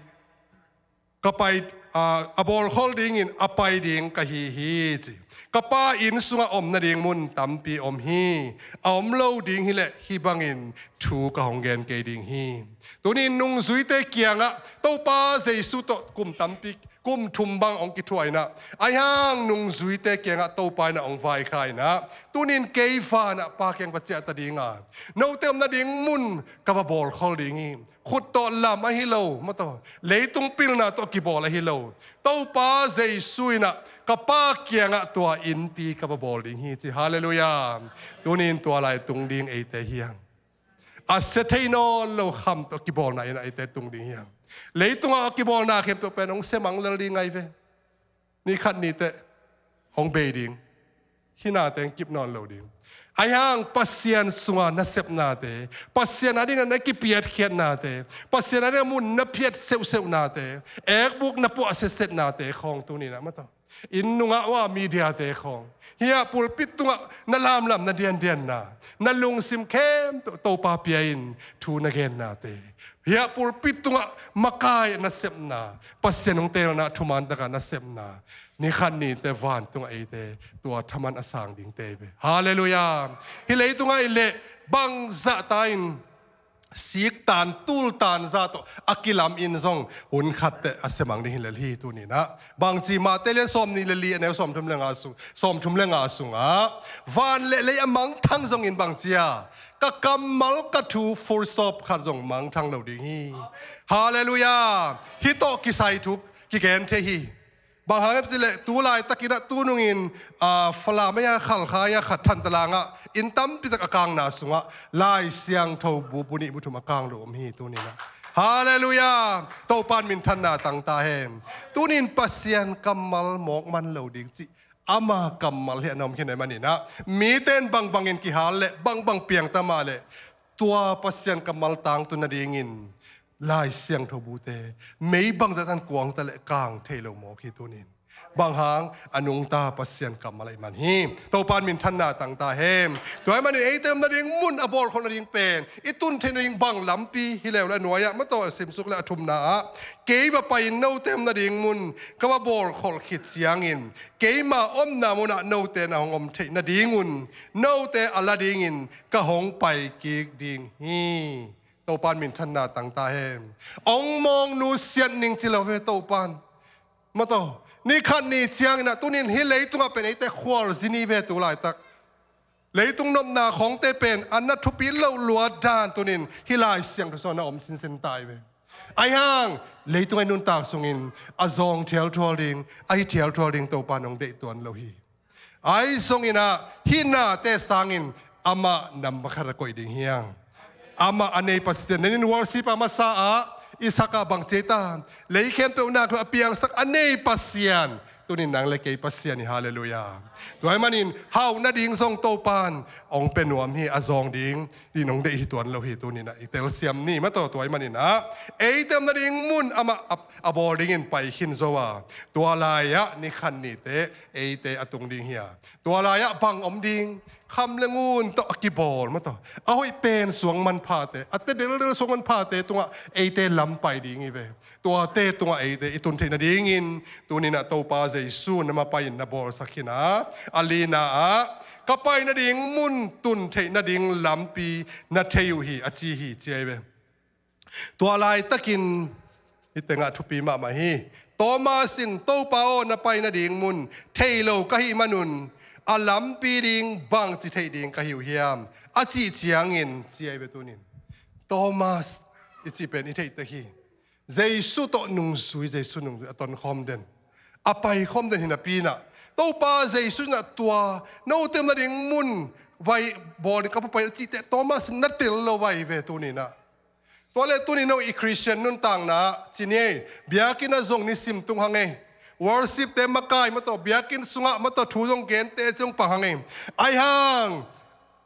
ka pai, a, a bawlkhol dingin a pai ding ka hi hi, ci. Ka Pa inn sungah om nading mun tampi om hi. A om lo ding hileh hih bangin thu ka hong gen kei ding hi. Tunin nungzuite kiangah Topa Jesu tawh kum tampi, kum thum bang hong kithuah in ah, ahi hang nungzuite kiangah Topa in ah hong vaikhak in ah, tunin kei vanah Pa kiang va ciah ta dinga, note om nading mun ka va bawlkhol ding hi. Khut tawh lam ahi lo, maw taw, leitung pilna tawh kibawl ahi lo. Topa Jesu in ah ka Pa kiangah tua innpi ka va bawl ding hi, ci. Halleluiah. Tunin tua lai tung ding eite hi hang. A sia thei nawn lo kham tawh kibawlna in ah eite tung ding hi hang. Leitungah a kibawlna khempeuh pen hong sia mang lel ding ahi ve. Ni khat ni teh hong bei ding. Hih nate hong kip nawn lo ding. Ahi hang Pasian sunga nasepnate, Pasian a dingin na kipiatkhiatnate, Pasian a dingin mun na phiat seuhseuhnate, ekbuk na puah setsetnate khawng tunin ah, maw taw, inn nungah, ua, mediate khawng, hih ah pulpit tungah na lamlam na diandianna, na lungsim khempeuh Topa pia-in thu na gennate, hih ah pulpit tungah makai nasepna, Pasian hong teelna thuman taka nasepna, ni khat ni teh vantungah eite tua thaman a sang dingte hi ve. Halleluiah. Hih leitungah i leh bangzah ta-in siktan tultan zah tawh a kilamin zong hun khat teh a sia mang ding hi lel hi tunin ah. Bangci, Mate lian sawmnih le li, a neu sawmthum le nga sung, sawmthum le nga sungah, van le lei a mangthang zongin bangci a, ka kammal ka thu full stop khat zong mangthang lo ding hi. Halleluiah. Hih tawh kisai thu kigen thei hi. Bang hang hiam cih leh tu laitakin ah tunungin, a, Falam a, Khalkha a, khat Thantlang ah inn tampitak a kangna sungah Lai Siangtho bu, bu nih bu thum a kang lo om hi tunin ah. Halleluiah. Topa'n minthanna tang ta hen. Tunin Pasian kammal mawk man lo ding cih ama kammal hi a na om khin ahih manin ah, mite in bangbangin kihal leh bangbang piang ta mah leh, tua Pasian kammal tangtun nadingin Lai Siangtho bute mei bangzah tan kuang ta leh kang thei lo mawk hi tunin. Bang hang? A nungta Pasian kammal ahih man hi. Topa'n minthanna tang ta hen. Tua ahih manin eite om nading mun a bawlkhol nading pen i tun theih nading bang lampi hi leuleh, a nuai-ah, maw taw, a simsuk leh a thumna ah, kei va pai-in note om nading mun ka va bawlkhol khit ciangin keima omna munah note na hong om theih nadingun note a la dingin ka hong pai kik ding hi. Topa'n minthanna tang ta hen. Hong mawng nusiat ning ci lo ve Topa'n. Maw taw, ni khat ni ciangin ah tunin hih leitungah pen eite khualzi ni ve tu laitak. Leitung nopna khawngte pen a na thupi lo luat dan tunin hih Lai Siangtho sungah na om sinsen ta hi ve. Ahi hang, leitung a i nuntak sungin a zawng thialthual ding, a hi thialthual ding Topa'n hong deih tuan lo hi. Ahi zongin ah hih nate sangin amah nambat khat a koih ding hi hang. Amah a nei Pasian. Nenin worship a masa ah i sak ah bang ci ta? Lei khempeuh nak a piangsak a nei Pasian. Tunin nang leh kei Pasian hi, halleluiah. Tua ahih manin hauh nading zong Topa'n hong pia nuam hi, a zawng ding, ding hong deih hi tuan lo hi tunin ah i telsiam ni, maw taw, tua ahih manin ah eite om nading mun amah a, a bawl dingin pai khin zo a, tua lai-ah ni khat ni teh eite a tung ding hi a, tua lai-ah bang om ding? Kham leh ngun tawh a kibawl, maw taw, a hoih pen suang manphate, a tea deldel suang manphate tungah eite lam pai ding hi ve. Tuate tungah eite i tun theih nadingin tunin ah Topa Jesu na mapai-in na bawlsak khin a, a lina ah, ka pai nading mun tun theih nading lampi na thei uh hi, a ci hi, ci ahi ve. Tua laitakin hih tengah thupi mahmah hi. Thomas in, Topa aw, na pai nading mun thei lo ka hih manun a lampi ding bangci theih ding ka hi uh hiam? A cih ciangin ci ahi ve tunin. Thomas i cih pen i theih tek hi. Jesu tawh nungzui, Jesu nungzui a tonkhawm den, a paikhawm den hi napi inah, Topa Jesu inah tua note omna ding mun vai bawl ding ka pai a cihte Thomas na tel lo vai ve tuninah. Tua le tunin no i Christian nuntakna ci ni ei, biakinn ah zong nisim tung hang ei. Worship-te makai mataw, biakinn sungah mataw thu zong gente zong pang hang ei. Ahi hang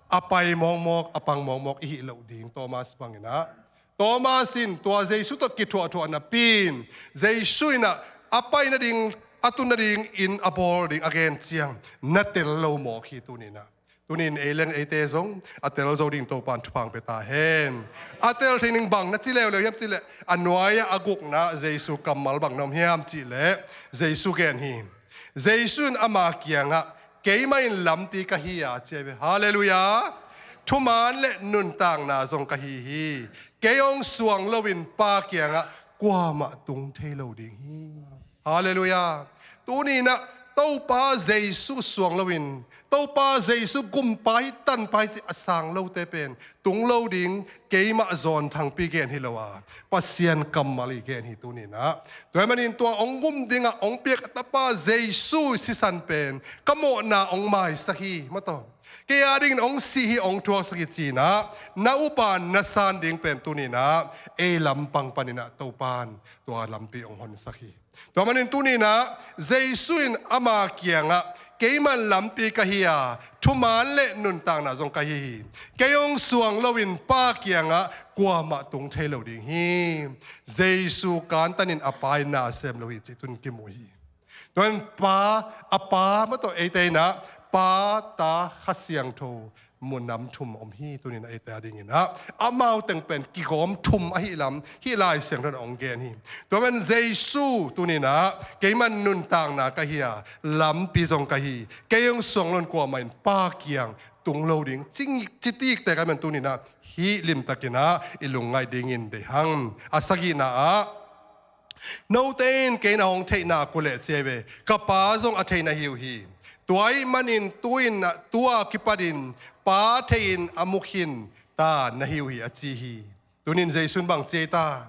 a pai mawkmawk, a pang mawkmawk i hih loh ding Thomas banginah. Thomas in tua Jesu tawh kithuahthuah napi in Jesu inah a pai nading, a tun nadingin a bawl ding a gen ciang na tel lo mawk hi tuninah. Tunin ei leng eite zong a tel zo ding Topan thupha pia ta hen. A tel thei ning bang na ci leuleu hiam cihleh, a nuai-ah a gukna Jesu kammal bang na om hiam cihleh, Jesu gen hi. Jesu in ama kiangah, keimah in lampi ka hi a ci ahi ve. Halleluiah. Thuman le nuntakna zong ka hi hi. Kei hong suang loin Pa kiangah kuamah tung thei lo ding hi. Halleluiah. Tuninah Topa Jesu suang loin, Topa Jesu gumpa hi, tanpa hi ci a sang lote pen tung lo ding keimah zawn thangpi gen hi lo a, Pasian kammal i gen hi tuninah. Tua ahih manin tua hong gum dingah hong piak a tapa Jesu sisan pen ka mawhna hong maisak hi mataw. Kei a dingin hong sih hi, hong thuaksak hi cinah, na upa na san ding pen tuninah ei lampang paninah Topan tua lampi hong honsak hi. Tua manin tuninah Jesu in ama kiangah, keimah in lampi ka hi a, thuman le nuntakna zong ka hi hi. Kei hong suang loin Pa kiangah kuamah tung thei lo ding hi. Jesu kantanin a Pa in na sem lo hi cih tun kimu hi. Tuan Pa, a Pa mataw eite inah Pa, Ta, Kha Siangtho, mu nam thum om hi tuninah eite a dinginah. Amau teng pen kigawm thum ahi lam hih Lai Siangtho in hong gen hi. Tua pen Jesu tuninah, keimah in nuntakna ka hi a, lampi zong ka hi. Kei hong suang loin kuamah in Pa kiang tung lo ding. Cing, citikte ka men tuninah hih limtakinah i lungngaih dingin deih hang. A sagihna ah, note in kei na hong theih nak uh leh ci ahi ve, ka Pa zong a thei na hi uh hi. Tua ahih manin tu-in, tu-a kipatin Pa thei-in a mu khin ta na hi uh hi a ci hi. Tunin Jesu in bang ci ei ta?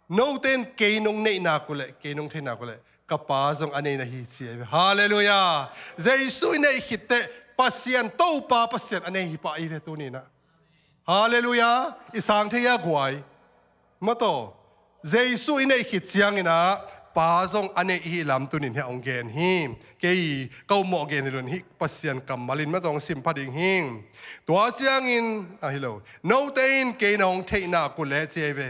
Note in kei nong neih nak uh leh, kei nong theih nak uh leh ka Pa zong a nei na hi ci ahi ve. Halleluiah. Jesu i neih khitteh Pasian, Topa Pasian a nei hi pah ahi ve tuninah. Halleluiah. I sang thei a guai. Mataw, Jesu i neih khit cianginah Pa zong a neih i hih lam tunin hiah hong gen hi. Kei ka ummawh gen hi lo in, hih Pasian kammal in mataw hong sim pha ding hi. Tua ciangin, a hi lo, note in kei na hong theih nak uh leh ci ahi ve,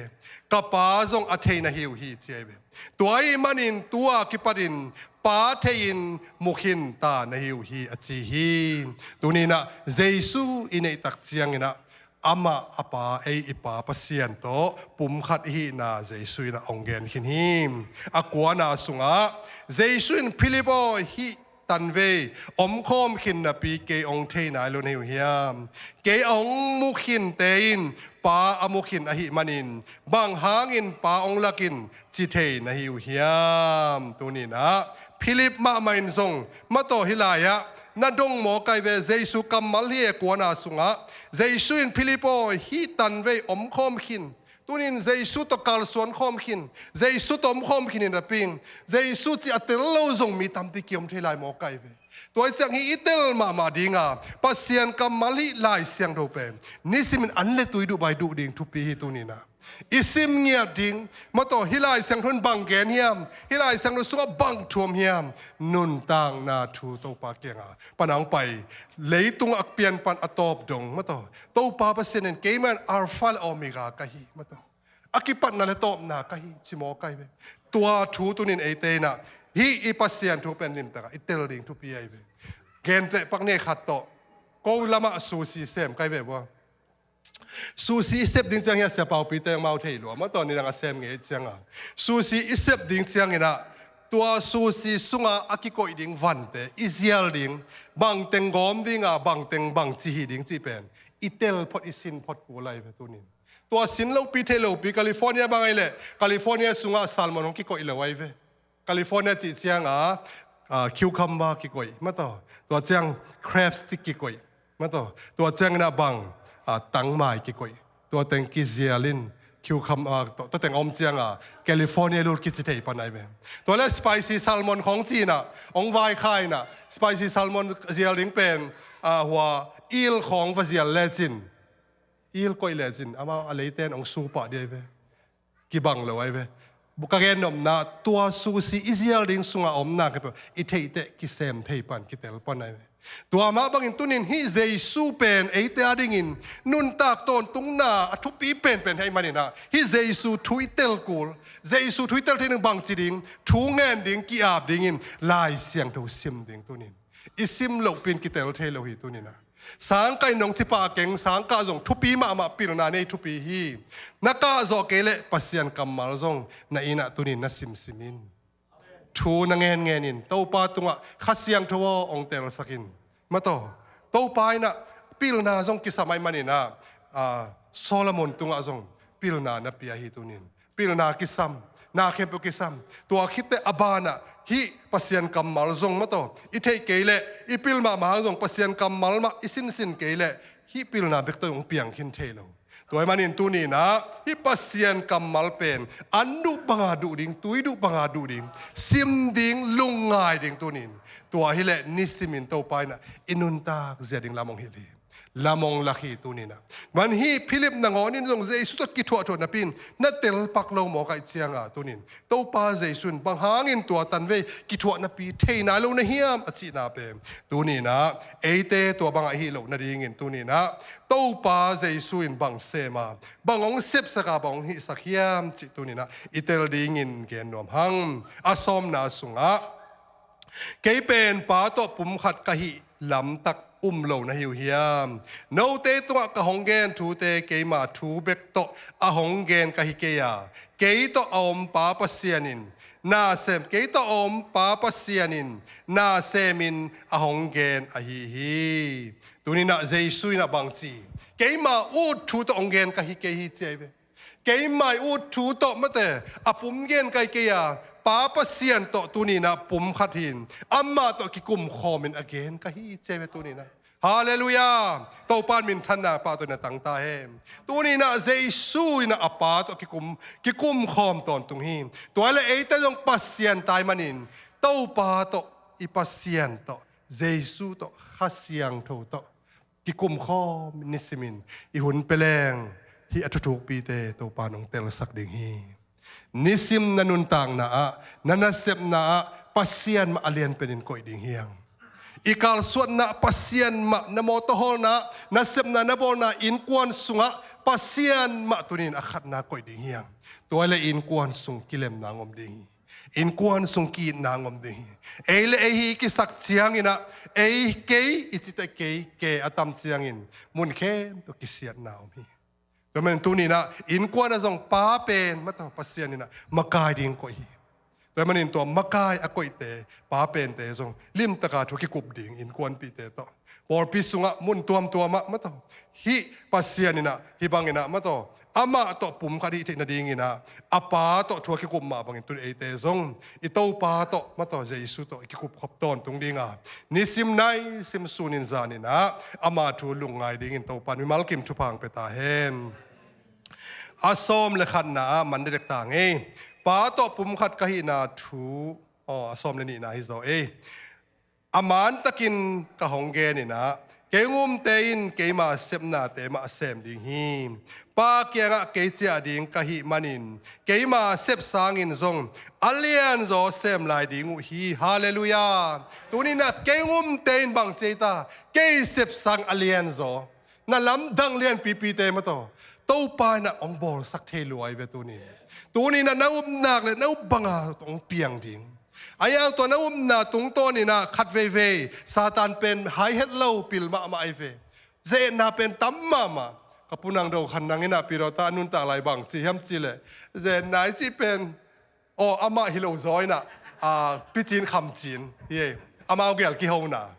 ka Pa zong a thei na hi uh hi ci ahi ve. Tua ahih manin tu-a kipatin Pa thei-in mu khin ta na hi uh hi a ci hi. Tuninah Jesu i neih tak cianginah amah a Pa, ei i Pa Pasian tawh pumkhat i hihna Jesu inah hong gen khin hi. A kuana sungah Jesu in, Philip aw, hih tanvei omkhawm khin napi kei hong thei nai lo na hi uh hiam? Kei a hong mu khinte in Pa a mu khin ahih manin bang hangin Pa hong lak in ci thei na hi uh hiam? Tuninah Philip mahmah in zong mataw hih lai-ah na dong mawk ahi ve, Jesu kammal hi e, kuana sungah Jesu in, Philip aw, hih tanvei omkhawm khin. Tunin Jesu tawh kalsuan khawm khin, Jesu tawh omkhawm khin hi napi in, Jesu cih a tel lo zong mi tampi kiom thei lai mawk ahi ve. Tua hi ciang hih i tel mahmah dinga Pasian kammal hih Lai Siangtho pen nisimin an le tui duh bai duh ding thupi hi tuninah. I sim ngiat ding, mataw hih Lai Siangtho in bang gen hiam, hih Lai Siangtho sungah bang thu om hiam, nuntakna thu Topa kianga pan hong pai, leitung a pianpan a tawp dong mataw, Topa Pasian in keimah in Alpha le Omega ka hi mataw, a kipatna le tawpna ka hi ci mawk ahi ve. Tua thu tunin eite inah hih i Pasian thu pen limtakah i tel ding thupi ahi ve. Genteh pak ni khat tawh, ko lamah sushi sem ka hi ve bua. Sushi i sep ding ciang hiah Sia Paupite hong mau thei lua mataw, nidang a sem ngei cianga sushi i sep ding cianginah tua sushi sunga a kikoih ding vante i zial ding, bangteng gawm dinga bangteng bangci hi ding cih pen i tel phot, i sin phot kul ahi ve tunin. Tua sin lopi theih lopi, California bang ahi leh California sungah salmon hong kikoih lo ahi ve. California cih cianga ah, cucumber kikoih, mataw. Tua ciang crab stick kikoih, mataw. Tua ciang inah bang, ah, tangmai kikoih. Tua teng kizial in cucumber, tua, tua teng om ciang a California lul kici thei pan ai ve. Tua le spicy salmon khawng ci inah, ong vaikhak inah, spicy salmon zial ding pen, ah, hua eel khawng va zial lecin. Eel koih lecin, amau a leiten ong su pah ding ai ve. Kibang lo ai ve. Ka gen nopna, tua sushi i zial ding sungah omna khe pe, i theih teh kisem thei pan, kitel pan ai ve. Tua mah bangin tunin hih Jesu pen eite a dingin nuntak tawntungna a thupi penpen hi maninah, hih Jesu thu i tel kul, Jesu thu i tel thei ding bangci ding, thu ngen ding, ki-ap dingin Lai Siangtho sim ding tunin. I sim lohpin kitel thei lo hi tuninah. Sangkah in nong ci pah keng, sangkah zong thupi mahmah, pilna nei thupi hi. Na kah zawh kei leh Pasian kammal zong na innah tunin na simsim in. Thu na ngenngen in, Topa tungah Kha Siangtho aw ong telsak in. Mataw, Topa innah pilna zong kisam ai maninah, ah, Solomon tungah zong pilna na pia hi tunin. Pilna kisam, na khempeuh kisam. Tua khit teh a banah hih Pasian kammal zong mataw, i theih kei leh, i pil mahmah hang zong Pasian kammal mah i sinsin kei leh, hih pilna bek tawh hong piang khin thei lo. Tua hi manin tuninah hih Pasian kammal pen an duh banga duh ding, tui duh banga duh ding, sim ding, lungngai ding tunin. Tua hileh nisimin Topa innah i nuntak zia ding lam hong hilh hi. Lam hong lak hi tuninah. Man hih Philip nangawn in zong Jesu tawh kithuahthuah napi in na telpak lo mawk ahih cianga tunin Topa Jesu in bang hangin tua tanvei kithuah napi thei nai lo na hiam a cihna pen tuninah eite tua bangah hih loh nadingin tuninah Topa Jesu in bang sema, bang hong sepsaka, bang hong hihsak hiam cih tuninah i tel dingin gen nuam hang. A sawmna sungah, kei pen Pa tawh pumkhat ka hih lamtak um lo na hi uh hiam? Note tungah ka hong gen thute keima thu bek tawh a hong gen ka hi kei a, kei tawh a om Pa Pasian in na sem, kei tawh a om Pa Pasian in na semin a hong gen ahi hi. Tuninah Jesu innah bangci, keima ut thu tawh hong gen ka hi kei hi ci ai ve. Keima i ut thu tawh mate a pum gen ka hi kei a, Pa Pasian tawh tuninah pumkhat hin amah tawh kikumkhawmin a gen ka hi ci ai ve tuninah. Halleluiah. Topa in minthanna pahtawi na tangta hen. Tuninah Jesu innah a Pa tawh kikum, kikumkhawm tawntung hi. Tua hileh eite zong Pasian tai manin Topa tawh, i Pasian tawh, Jesu tawh, Kha Siangtho tawh kikumkhawm nisimin i hun peleng hih a thuthukpite Topa in hong telsak ding hi. Nisim na nuntakna ah, na nasepna ah Pasian mah a lianpenin koih ding hiang. I kalsuatna Pasian mah, na mawtaw hawlna, nasepna na bawlna innkuan sungah Pasian mah tunin a khatna koih ding hiang. Tua hileh innkuan sung kilemna ngom ding hi. Innkuan sung ki-itna ngom ding hi. Ei le ei hi kisak cianginah, ei kei i cite kei ke a tam ciangin mun khempeuh kisiatna om hi. Tua manin tuninah innkuan a zong pa pen mataw Pasian innah makai ding koih hi. Tua manin tua makai a koihte, pa pente zong limtaka thu kikup ding innkuanpihte tawh. Pawlpi sungah mun tuamtuamah mataw, hih Pasian innah hih banginah mataw, amah tawh pumkhat hih theih nadinginah a Pa tawh thu a kikup mah bangin tun eite zong i Topa tawh mataw, Jesu tawh i kikup khop tawntung dinga nisim naisim sunin zaninah ama thu lungngai dingin Topa in mimal kim thupha hong pia ta hen. A sawm le khatna ah man dekdek ta ngei. Pa tawh pumkhat ka hihna thu, aw, a sawm le nihna hi zaw ei. A mantakin ka hong geninah, kei hong umte in keima sepnate mah a sem ding hi. Pa kiangah kei ciah ding ka hih manin keima sep sangin zong a lianzaw sem lai ding uh hi. Halleluiah. Tuninah kei hong umte in bang ci ei ta, kei sep sang a lianzaw, na lamdang lianpipite mataw, Topa innah hong bawlsak thei lua ai ve tunin. Tuninah na upnak le na up banga hong piang ding. A iang tua na upna tungtawninah khat veivei Satan pen hai het lo pil mahmah ai ve. Zetna pen tam mahmah. Ka punang do khan nang innah pilawta a nuntak lai bang ci hiam cileh, zetna i cih pen aw, amah hi lo zaw innah, a, picin khamcin hi ei. Amau gel kihona.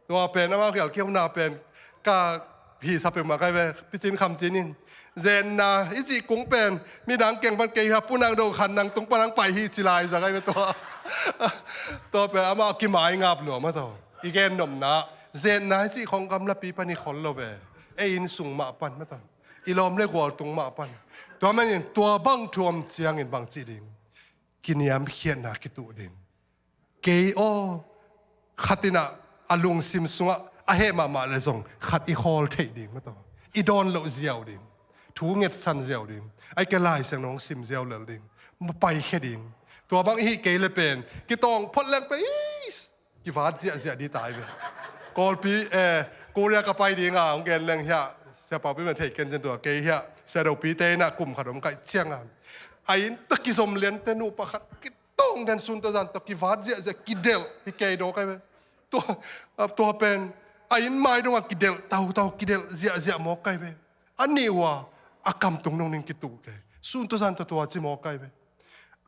Tua pen, amau gel kihona pen ka hisa peuhmah kai ve, picin khamcin in. Zetna i cih kung pen midang keng pan kei ha, punang do khan nang tung pan hong pai hi ci lai za kai ve tua. Tua pen amah kimaingap lua mah tawh. I gen nopna, zetna i cih khong gamlapi pan i khol lo ve. Ei inn sung mah pan mah tawh. I lawm le gual tung mah pan. Tua manin tua bang thu om ciangin bang ci ding? Kiniamkhiatna kituh ding. Kei aw, khat in ah a lungsim sungah a heh mahmah le zong khat i khawl theih ding mah tawh. I dawn loh ziau ding. Thu ngetsan ziau ding. Ai ke Lai Siangtho hong sim ziau lel ding. Mah paikhia ding. Tua bang i hih kei le pen kitawng phot leng pen, is, kivat ziahziah ding tai ve. Kawlpi, eh, Korea ka pai ding a, hong gen leng hiah, Sia Pau pi man thei ken cian tua, kei hiah Sia Do Pi te in ah kum khat om kaih ciang a, a inn tawh kizom liante nupa khat kitawng den sun tawh zan tawh kivat ziahziah kidelh hi kei daw kai ve. Tua, tua pen a inn mai dong a kidelh tautau, kidelh ziahziah mawk kai ve. A nih uh a, a kam tung dong ning kituh kei. Sun tawh zan tawh tua ci mawk kai ve.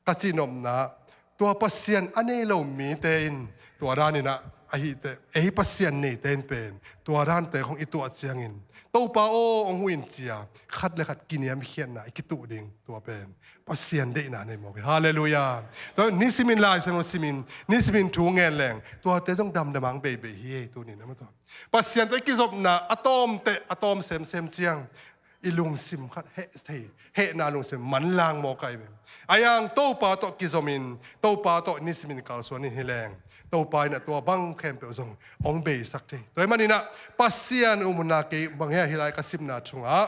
Ka cihnopna, tua Pasian a nei lo mite in tua dan in ah, ahih teh ei Pasian neite in pen tua dante khong i tuah ciangin, Topa aw, hong huh in ci a, khat le khat kiniamkhiatna i kituh ding, tua pen Pasian deihna nei mawk hi. Halleluiah. Tua nisimin Lai Siangtho simin, nisimin thu ngen leng, tuate zong damdam hang beibei hi ei, tuni in ah mah tawh. Pasian tawh i kizopna a tawm teh, a tawm semsem ciang i lungsim khat heh thei, hehna lungsim manlang mawk kai ve. Ai ang Topa tawh kizomin, Topa tawh nisimin kalsuan in hi leng, Topa in ah tua bang khempeuh zong hong beisak thei. Tua ahih manin ah Pasian umna kei bang hia, hih lai ka simna sungah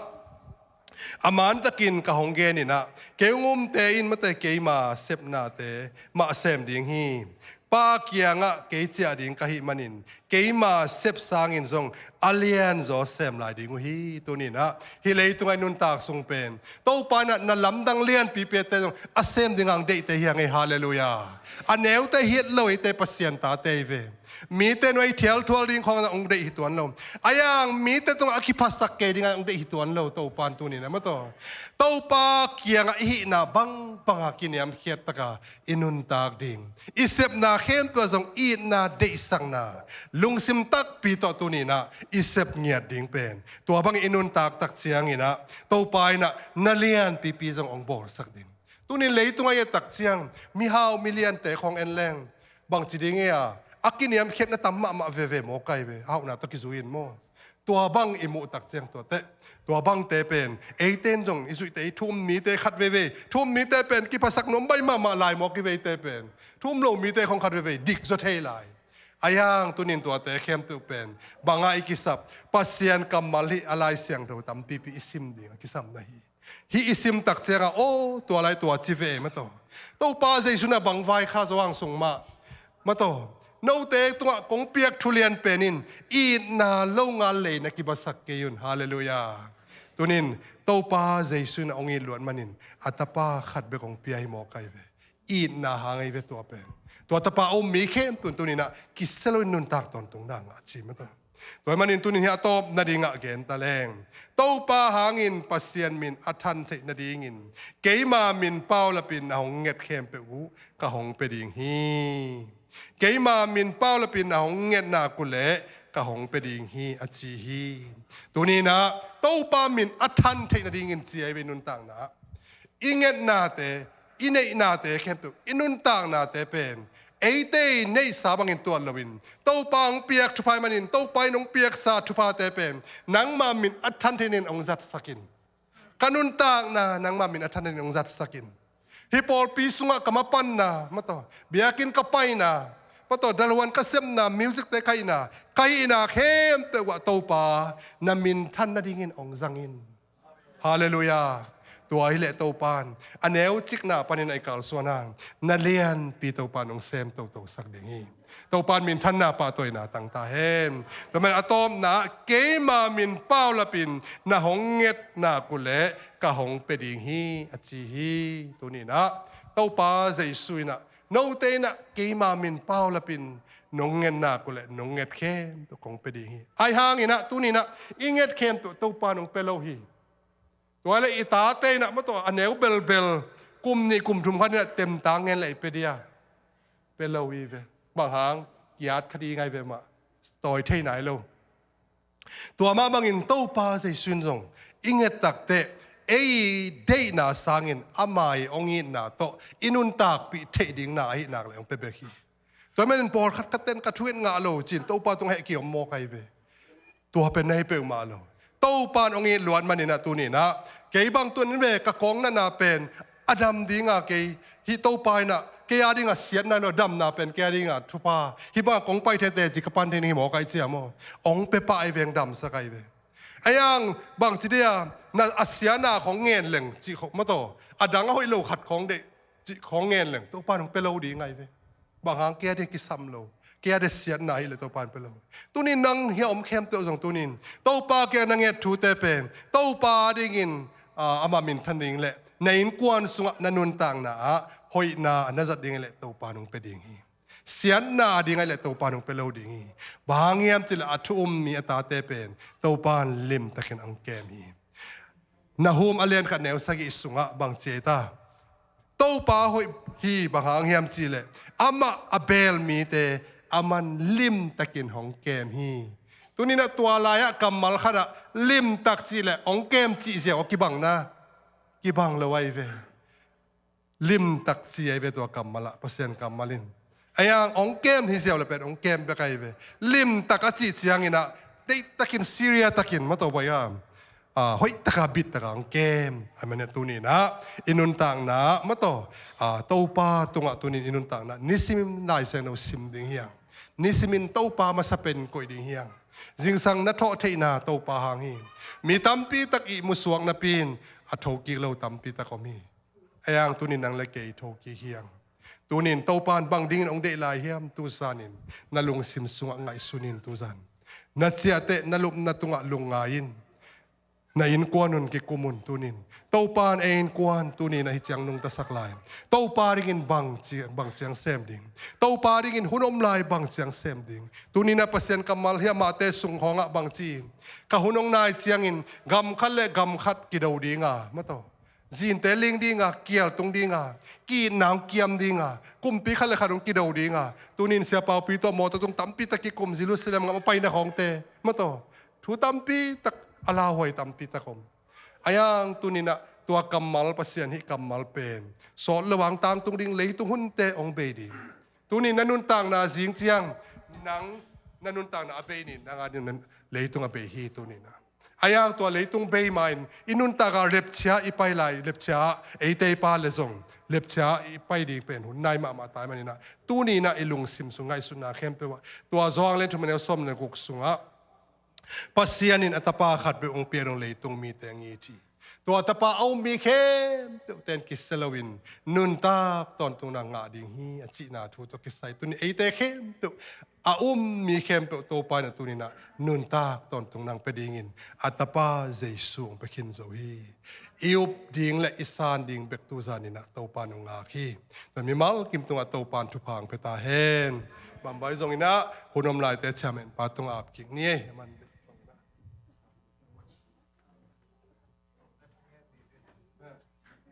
a mantakin ka hong gen in ah, kei hong umte in mate keima sepnate mah sem ding hi. Pa kiangah kei ciah ding ka hih manin keima sep sangin zong a lianzaw sem lai ding uh hi. Tuni in ah hih leitungah i nuntak sung pen Topa in ah na lamdang lianpipi te zong a sem ding hong deihte hi hang ei. Halleluiah. A neute hi het lo eite, Pasian tate hi ve. Mite nuai thialthual ding khong hong deih hi tuan lo. Ai ang mite tungah a kiphasak kei ding hong deih hi tuan lo Topa in tuni in ah mah tawh. Topa kiangah i hihna bangbang a kiniamkhiat taka i nuntak ding, i sepna khempeuh ah zong itna, deihsakna, lungsim takpi tawh tuni in ah i sep ngiat ding pen, tua bang i nuntak tak ciangin ah Topa in ah na lianpipi zong hong bawlsak ding. Tuni in leitungah i et tak ciang mihau miliante khong en leng, bangci ding ei a, a kiniamkhiatna tam mahmah veve mawk kai ve, a hauhna tawh kizui in maw. Tua bang i muh tak ciang tuate, tua bangte pen eite in zong i zuihte, i thu um mite khat veivei, thu um mite pen kiphasak nuam baih mahmah lai mawk hi ve, eite pen thu um lo mite khong khat veivei dik zaw thei lai. Ai ang tuni in tuate khempeuh pen bang a i kisap? Pasian kammal hi a, Lai Siangtho tampipi i sim ding a kisam na hi. Hih i sim tak ciangah, aw, tua lai tua ci ve ei mah tawh. Topa Jesu in ah bang vaikhak zaw hang sung mah, mah tawh. Note tungah kong piak thu lian pen in itna lo ngal lei na kibasak kei un. Halleluiah. Tuni in Topa Jesu in ah hong it luat manin a Tapa khat bek hong pia hi mawk kai ve. Itna hang ei ve tua pen. Tua Tapa a um mi khempeuh in tuni in ah kisia lo in nuntak tawntung dang a ci mah tawh. Tua ahih manin tuni in hih a tawp nadingah gen ta leng, Topa hangin Pasian min a than theih nadingin keima min paulapin na hong nget khempeuh uh ka hong pia ding hi. Keima min paulapin na hong nget nak uh leh ka hong pia ding hi, a ci hi. Tuni in ah Topa min a than theih nadingin ci ei ve, nuntakna ah i ngetnate, i neihnate khempeuh, i nuntaknate pen eite i neihsa bangin tuat loin, Topa hong piak thupha ahih manin, Topa in hong piaksa thuphate pen nangma min a than theih nadingin hong zatsak in. Ka nuntakna nangma min a than theih nadingin hong zatsak in. Hih pawlpi sungah ka mapanna mah tawh, biakinn ka paina mah tawh, dalhuan ka sepna, musicte ka hihna, ka hihna khempeuh ah Topa na min than nadingin hong zang in. Halleluiah. Tua hileh Topa in a neu cikna panin a i kalsuan hang, na lianpi Topa in hong sem totosak ding hi. Topa in minthanna, pahtawina tang ta hen. Tua manin a tawpna ah, keima min paulapin na hong nget nak uh leh ka hong pia ding hi, a ci hi. Tuni in ah Topa Jesu in ah note in ah keima min paulapin nong nget nak uh leh nong nget khempeuh kong pia ding hi. Ahi hangin ah tuni in ah i nget khempeuh Topa in hong pia lo hi. Tua leh i tate in ah mah tawh a neu belbel kum nih kum thum khat in ah temtang ngen leh i pia dia? Pia lo hi ve. Bang hang? Ki-at kha ding ahi ve mah. Tawi thei nai lo. Tua mah bangin Topa Jesu in zong i nget takteh ei deihna sangin ama i hong itna tawh i nuntakpih theih dingna ahih nak le hong pia bek hi. Tua manin pawlkhat khatten ka thu in ngah lo cin Topa tungah heh kiom mawk ahi ve. Tua pen na hi peuhmah lo. Topa in hong it luat maninah tuninah kei bang tunin ve ka kawng natna pen a dam dinga kei hih Topa inah kei a dinga siatna lo damna pen kei a dinga thupha hih banga kong pai thei teci ka pan thei ning hi mawk ahi cia maw? Hong pia pah ahi veng damsak ahi ve. Aiang bangci dia na a siatna khong ngen leng cih khong mataw a dang a hoih lo khat khong deih cih khong ngen leng Topa in hong pia lo ding ahi ve. Bang hang kei a dia kisam lo kei a dia siatna hi le Topa in pia lo. Tunin nang hia om khempeuh zong tunin Topa kei a na nget thute pen Topa dingin ah, ama minthan ding le na innkuan sungah na nuntakna ah hoihna na zat ding le Topa in hong pia ding hi. Siatna ding ahi le Topa in hong pia lo ding hi. Bang hang hiam cih le a thu um mi a tate pen Topa in limtakin hong kem hi. Nahum a lian khat neu sagih sungah bang ci ei ta? Topa hoih hi bang hang hiam cih le amah a beel mite aman limtakin hong kem hi. Tuninah tua lai-ah kammal khatah limtak cih le hong kem cih ziau a kibang na kibang lo ahi ve. Limtak ci ahi ve tua kammal ah Pasian kammal in. Aiang hong kem hi ziau le pen hong kem bek ahi ve. Limtak a cih cianginah deihtakin serious takin mataw baih a ah, hoihtaka bittaka hong kem. Amen. Tuninah i nuntakna mataw ah, Topa tungah tunin i nuntakna nisimin Lai Siangtho sim ding hiang. Nisimin Topa masa pen koih ding hiang. Zingsang na thawh theihna Topa hang hi. Mi tampi tak ihmu suak napi in a thokik lo tampi tak om hi. Aiang tunin nang le kei thokik hiang. Tunin Topa in bang dingin hong deih lai hiam tuzanin na lungsim sungah ngaihsun in tuzan. Na ciahteh na lupna tungah lungngai in. Na innkuan un kikum un tunin Topa in ei innkuan tunin ahi ciang nungtasak lai. Topa dingin bang ci bang ciang sem ding. Topa dingin hun om lai bang ciang sem ding. Tuninah Pasian kammal hiah mahte sung khawngah bang ci ka hun hong nai ciangin gam khat le gam khat kido dinga mataw zinte ling dinga kial tung dinga kiitna hong kiam dinga kumpi khat le khat hong kido dinga tunin siapaupi tawh mawtaw tung tampi tak kikum Jerusalem ngam a paina khawngte mataw thu tampi tak a lauhuai tampi tak om. Aiang tuninah tua kammal Pasian hih kammal pen sawt lo ang tangtung ding leitung hunte hong bei ding. Tunin na nuntakna zing ciang nang na nuntakna a bei nin nang a ding leitung a bei hi tuninah. Aiang tua leitung bei ma in i nuntakah lepchia i pai lai lepchia eite i pa le zong lepchia i pai ding pen hun nai mahmah tai maninah tuninah i lungsim sung ngaihsutna khempeuh ah tua Johan lian thum a neu sawm le guk sungah Pasian in a tapa khat bek hong pia dong leitung mite ngi ci. Tua tapa a um mi khempeuh ten kisia loin nuntak tawntung na ngah ding hi a cihna thu tawh kisai tunin eite khempeuh a um mi khempeuh Topa in a tuninah nuntak tawntung nang pia dingin a tapa Jesu hong pia khin zo hi. I up ding le i san ding bek tuzaninah Topa in hong ngak hi. Tua mimal kim tungah Topa in thupha hong pia ta hen. Bambai zonginah hun om laite chairman pa tungah ap kik ni ei.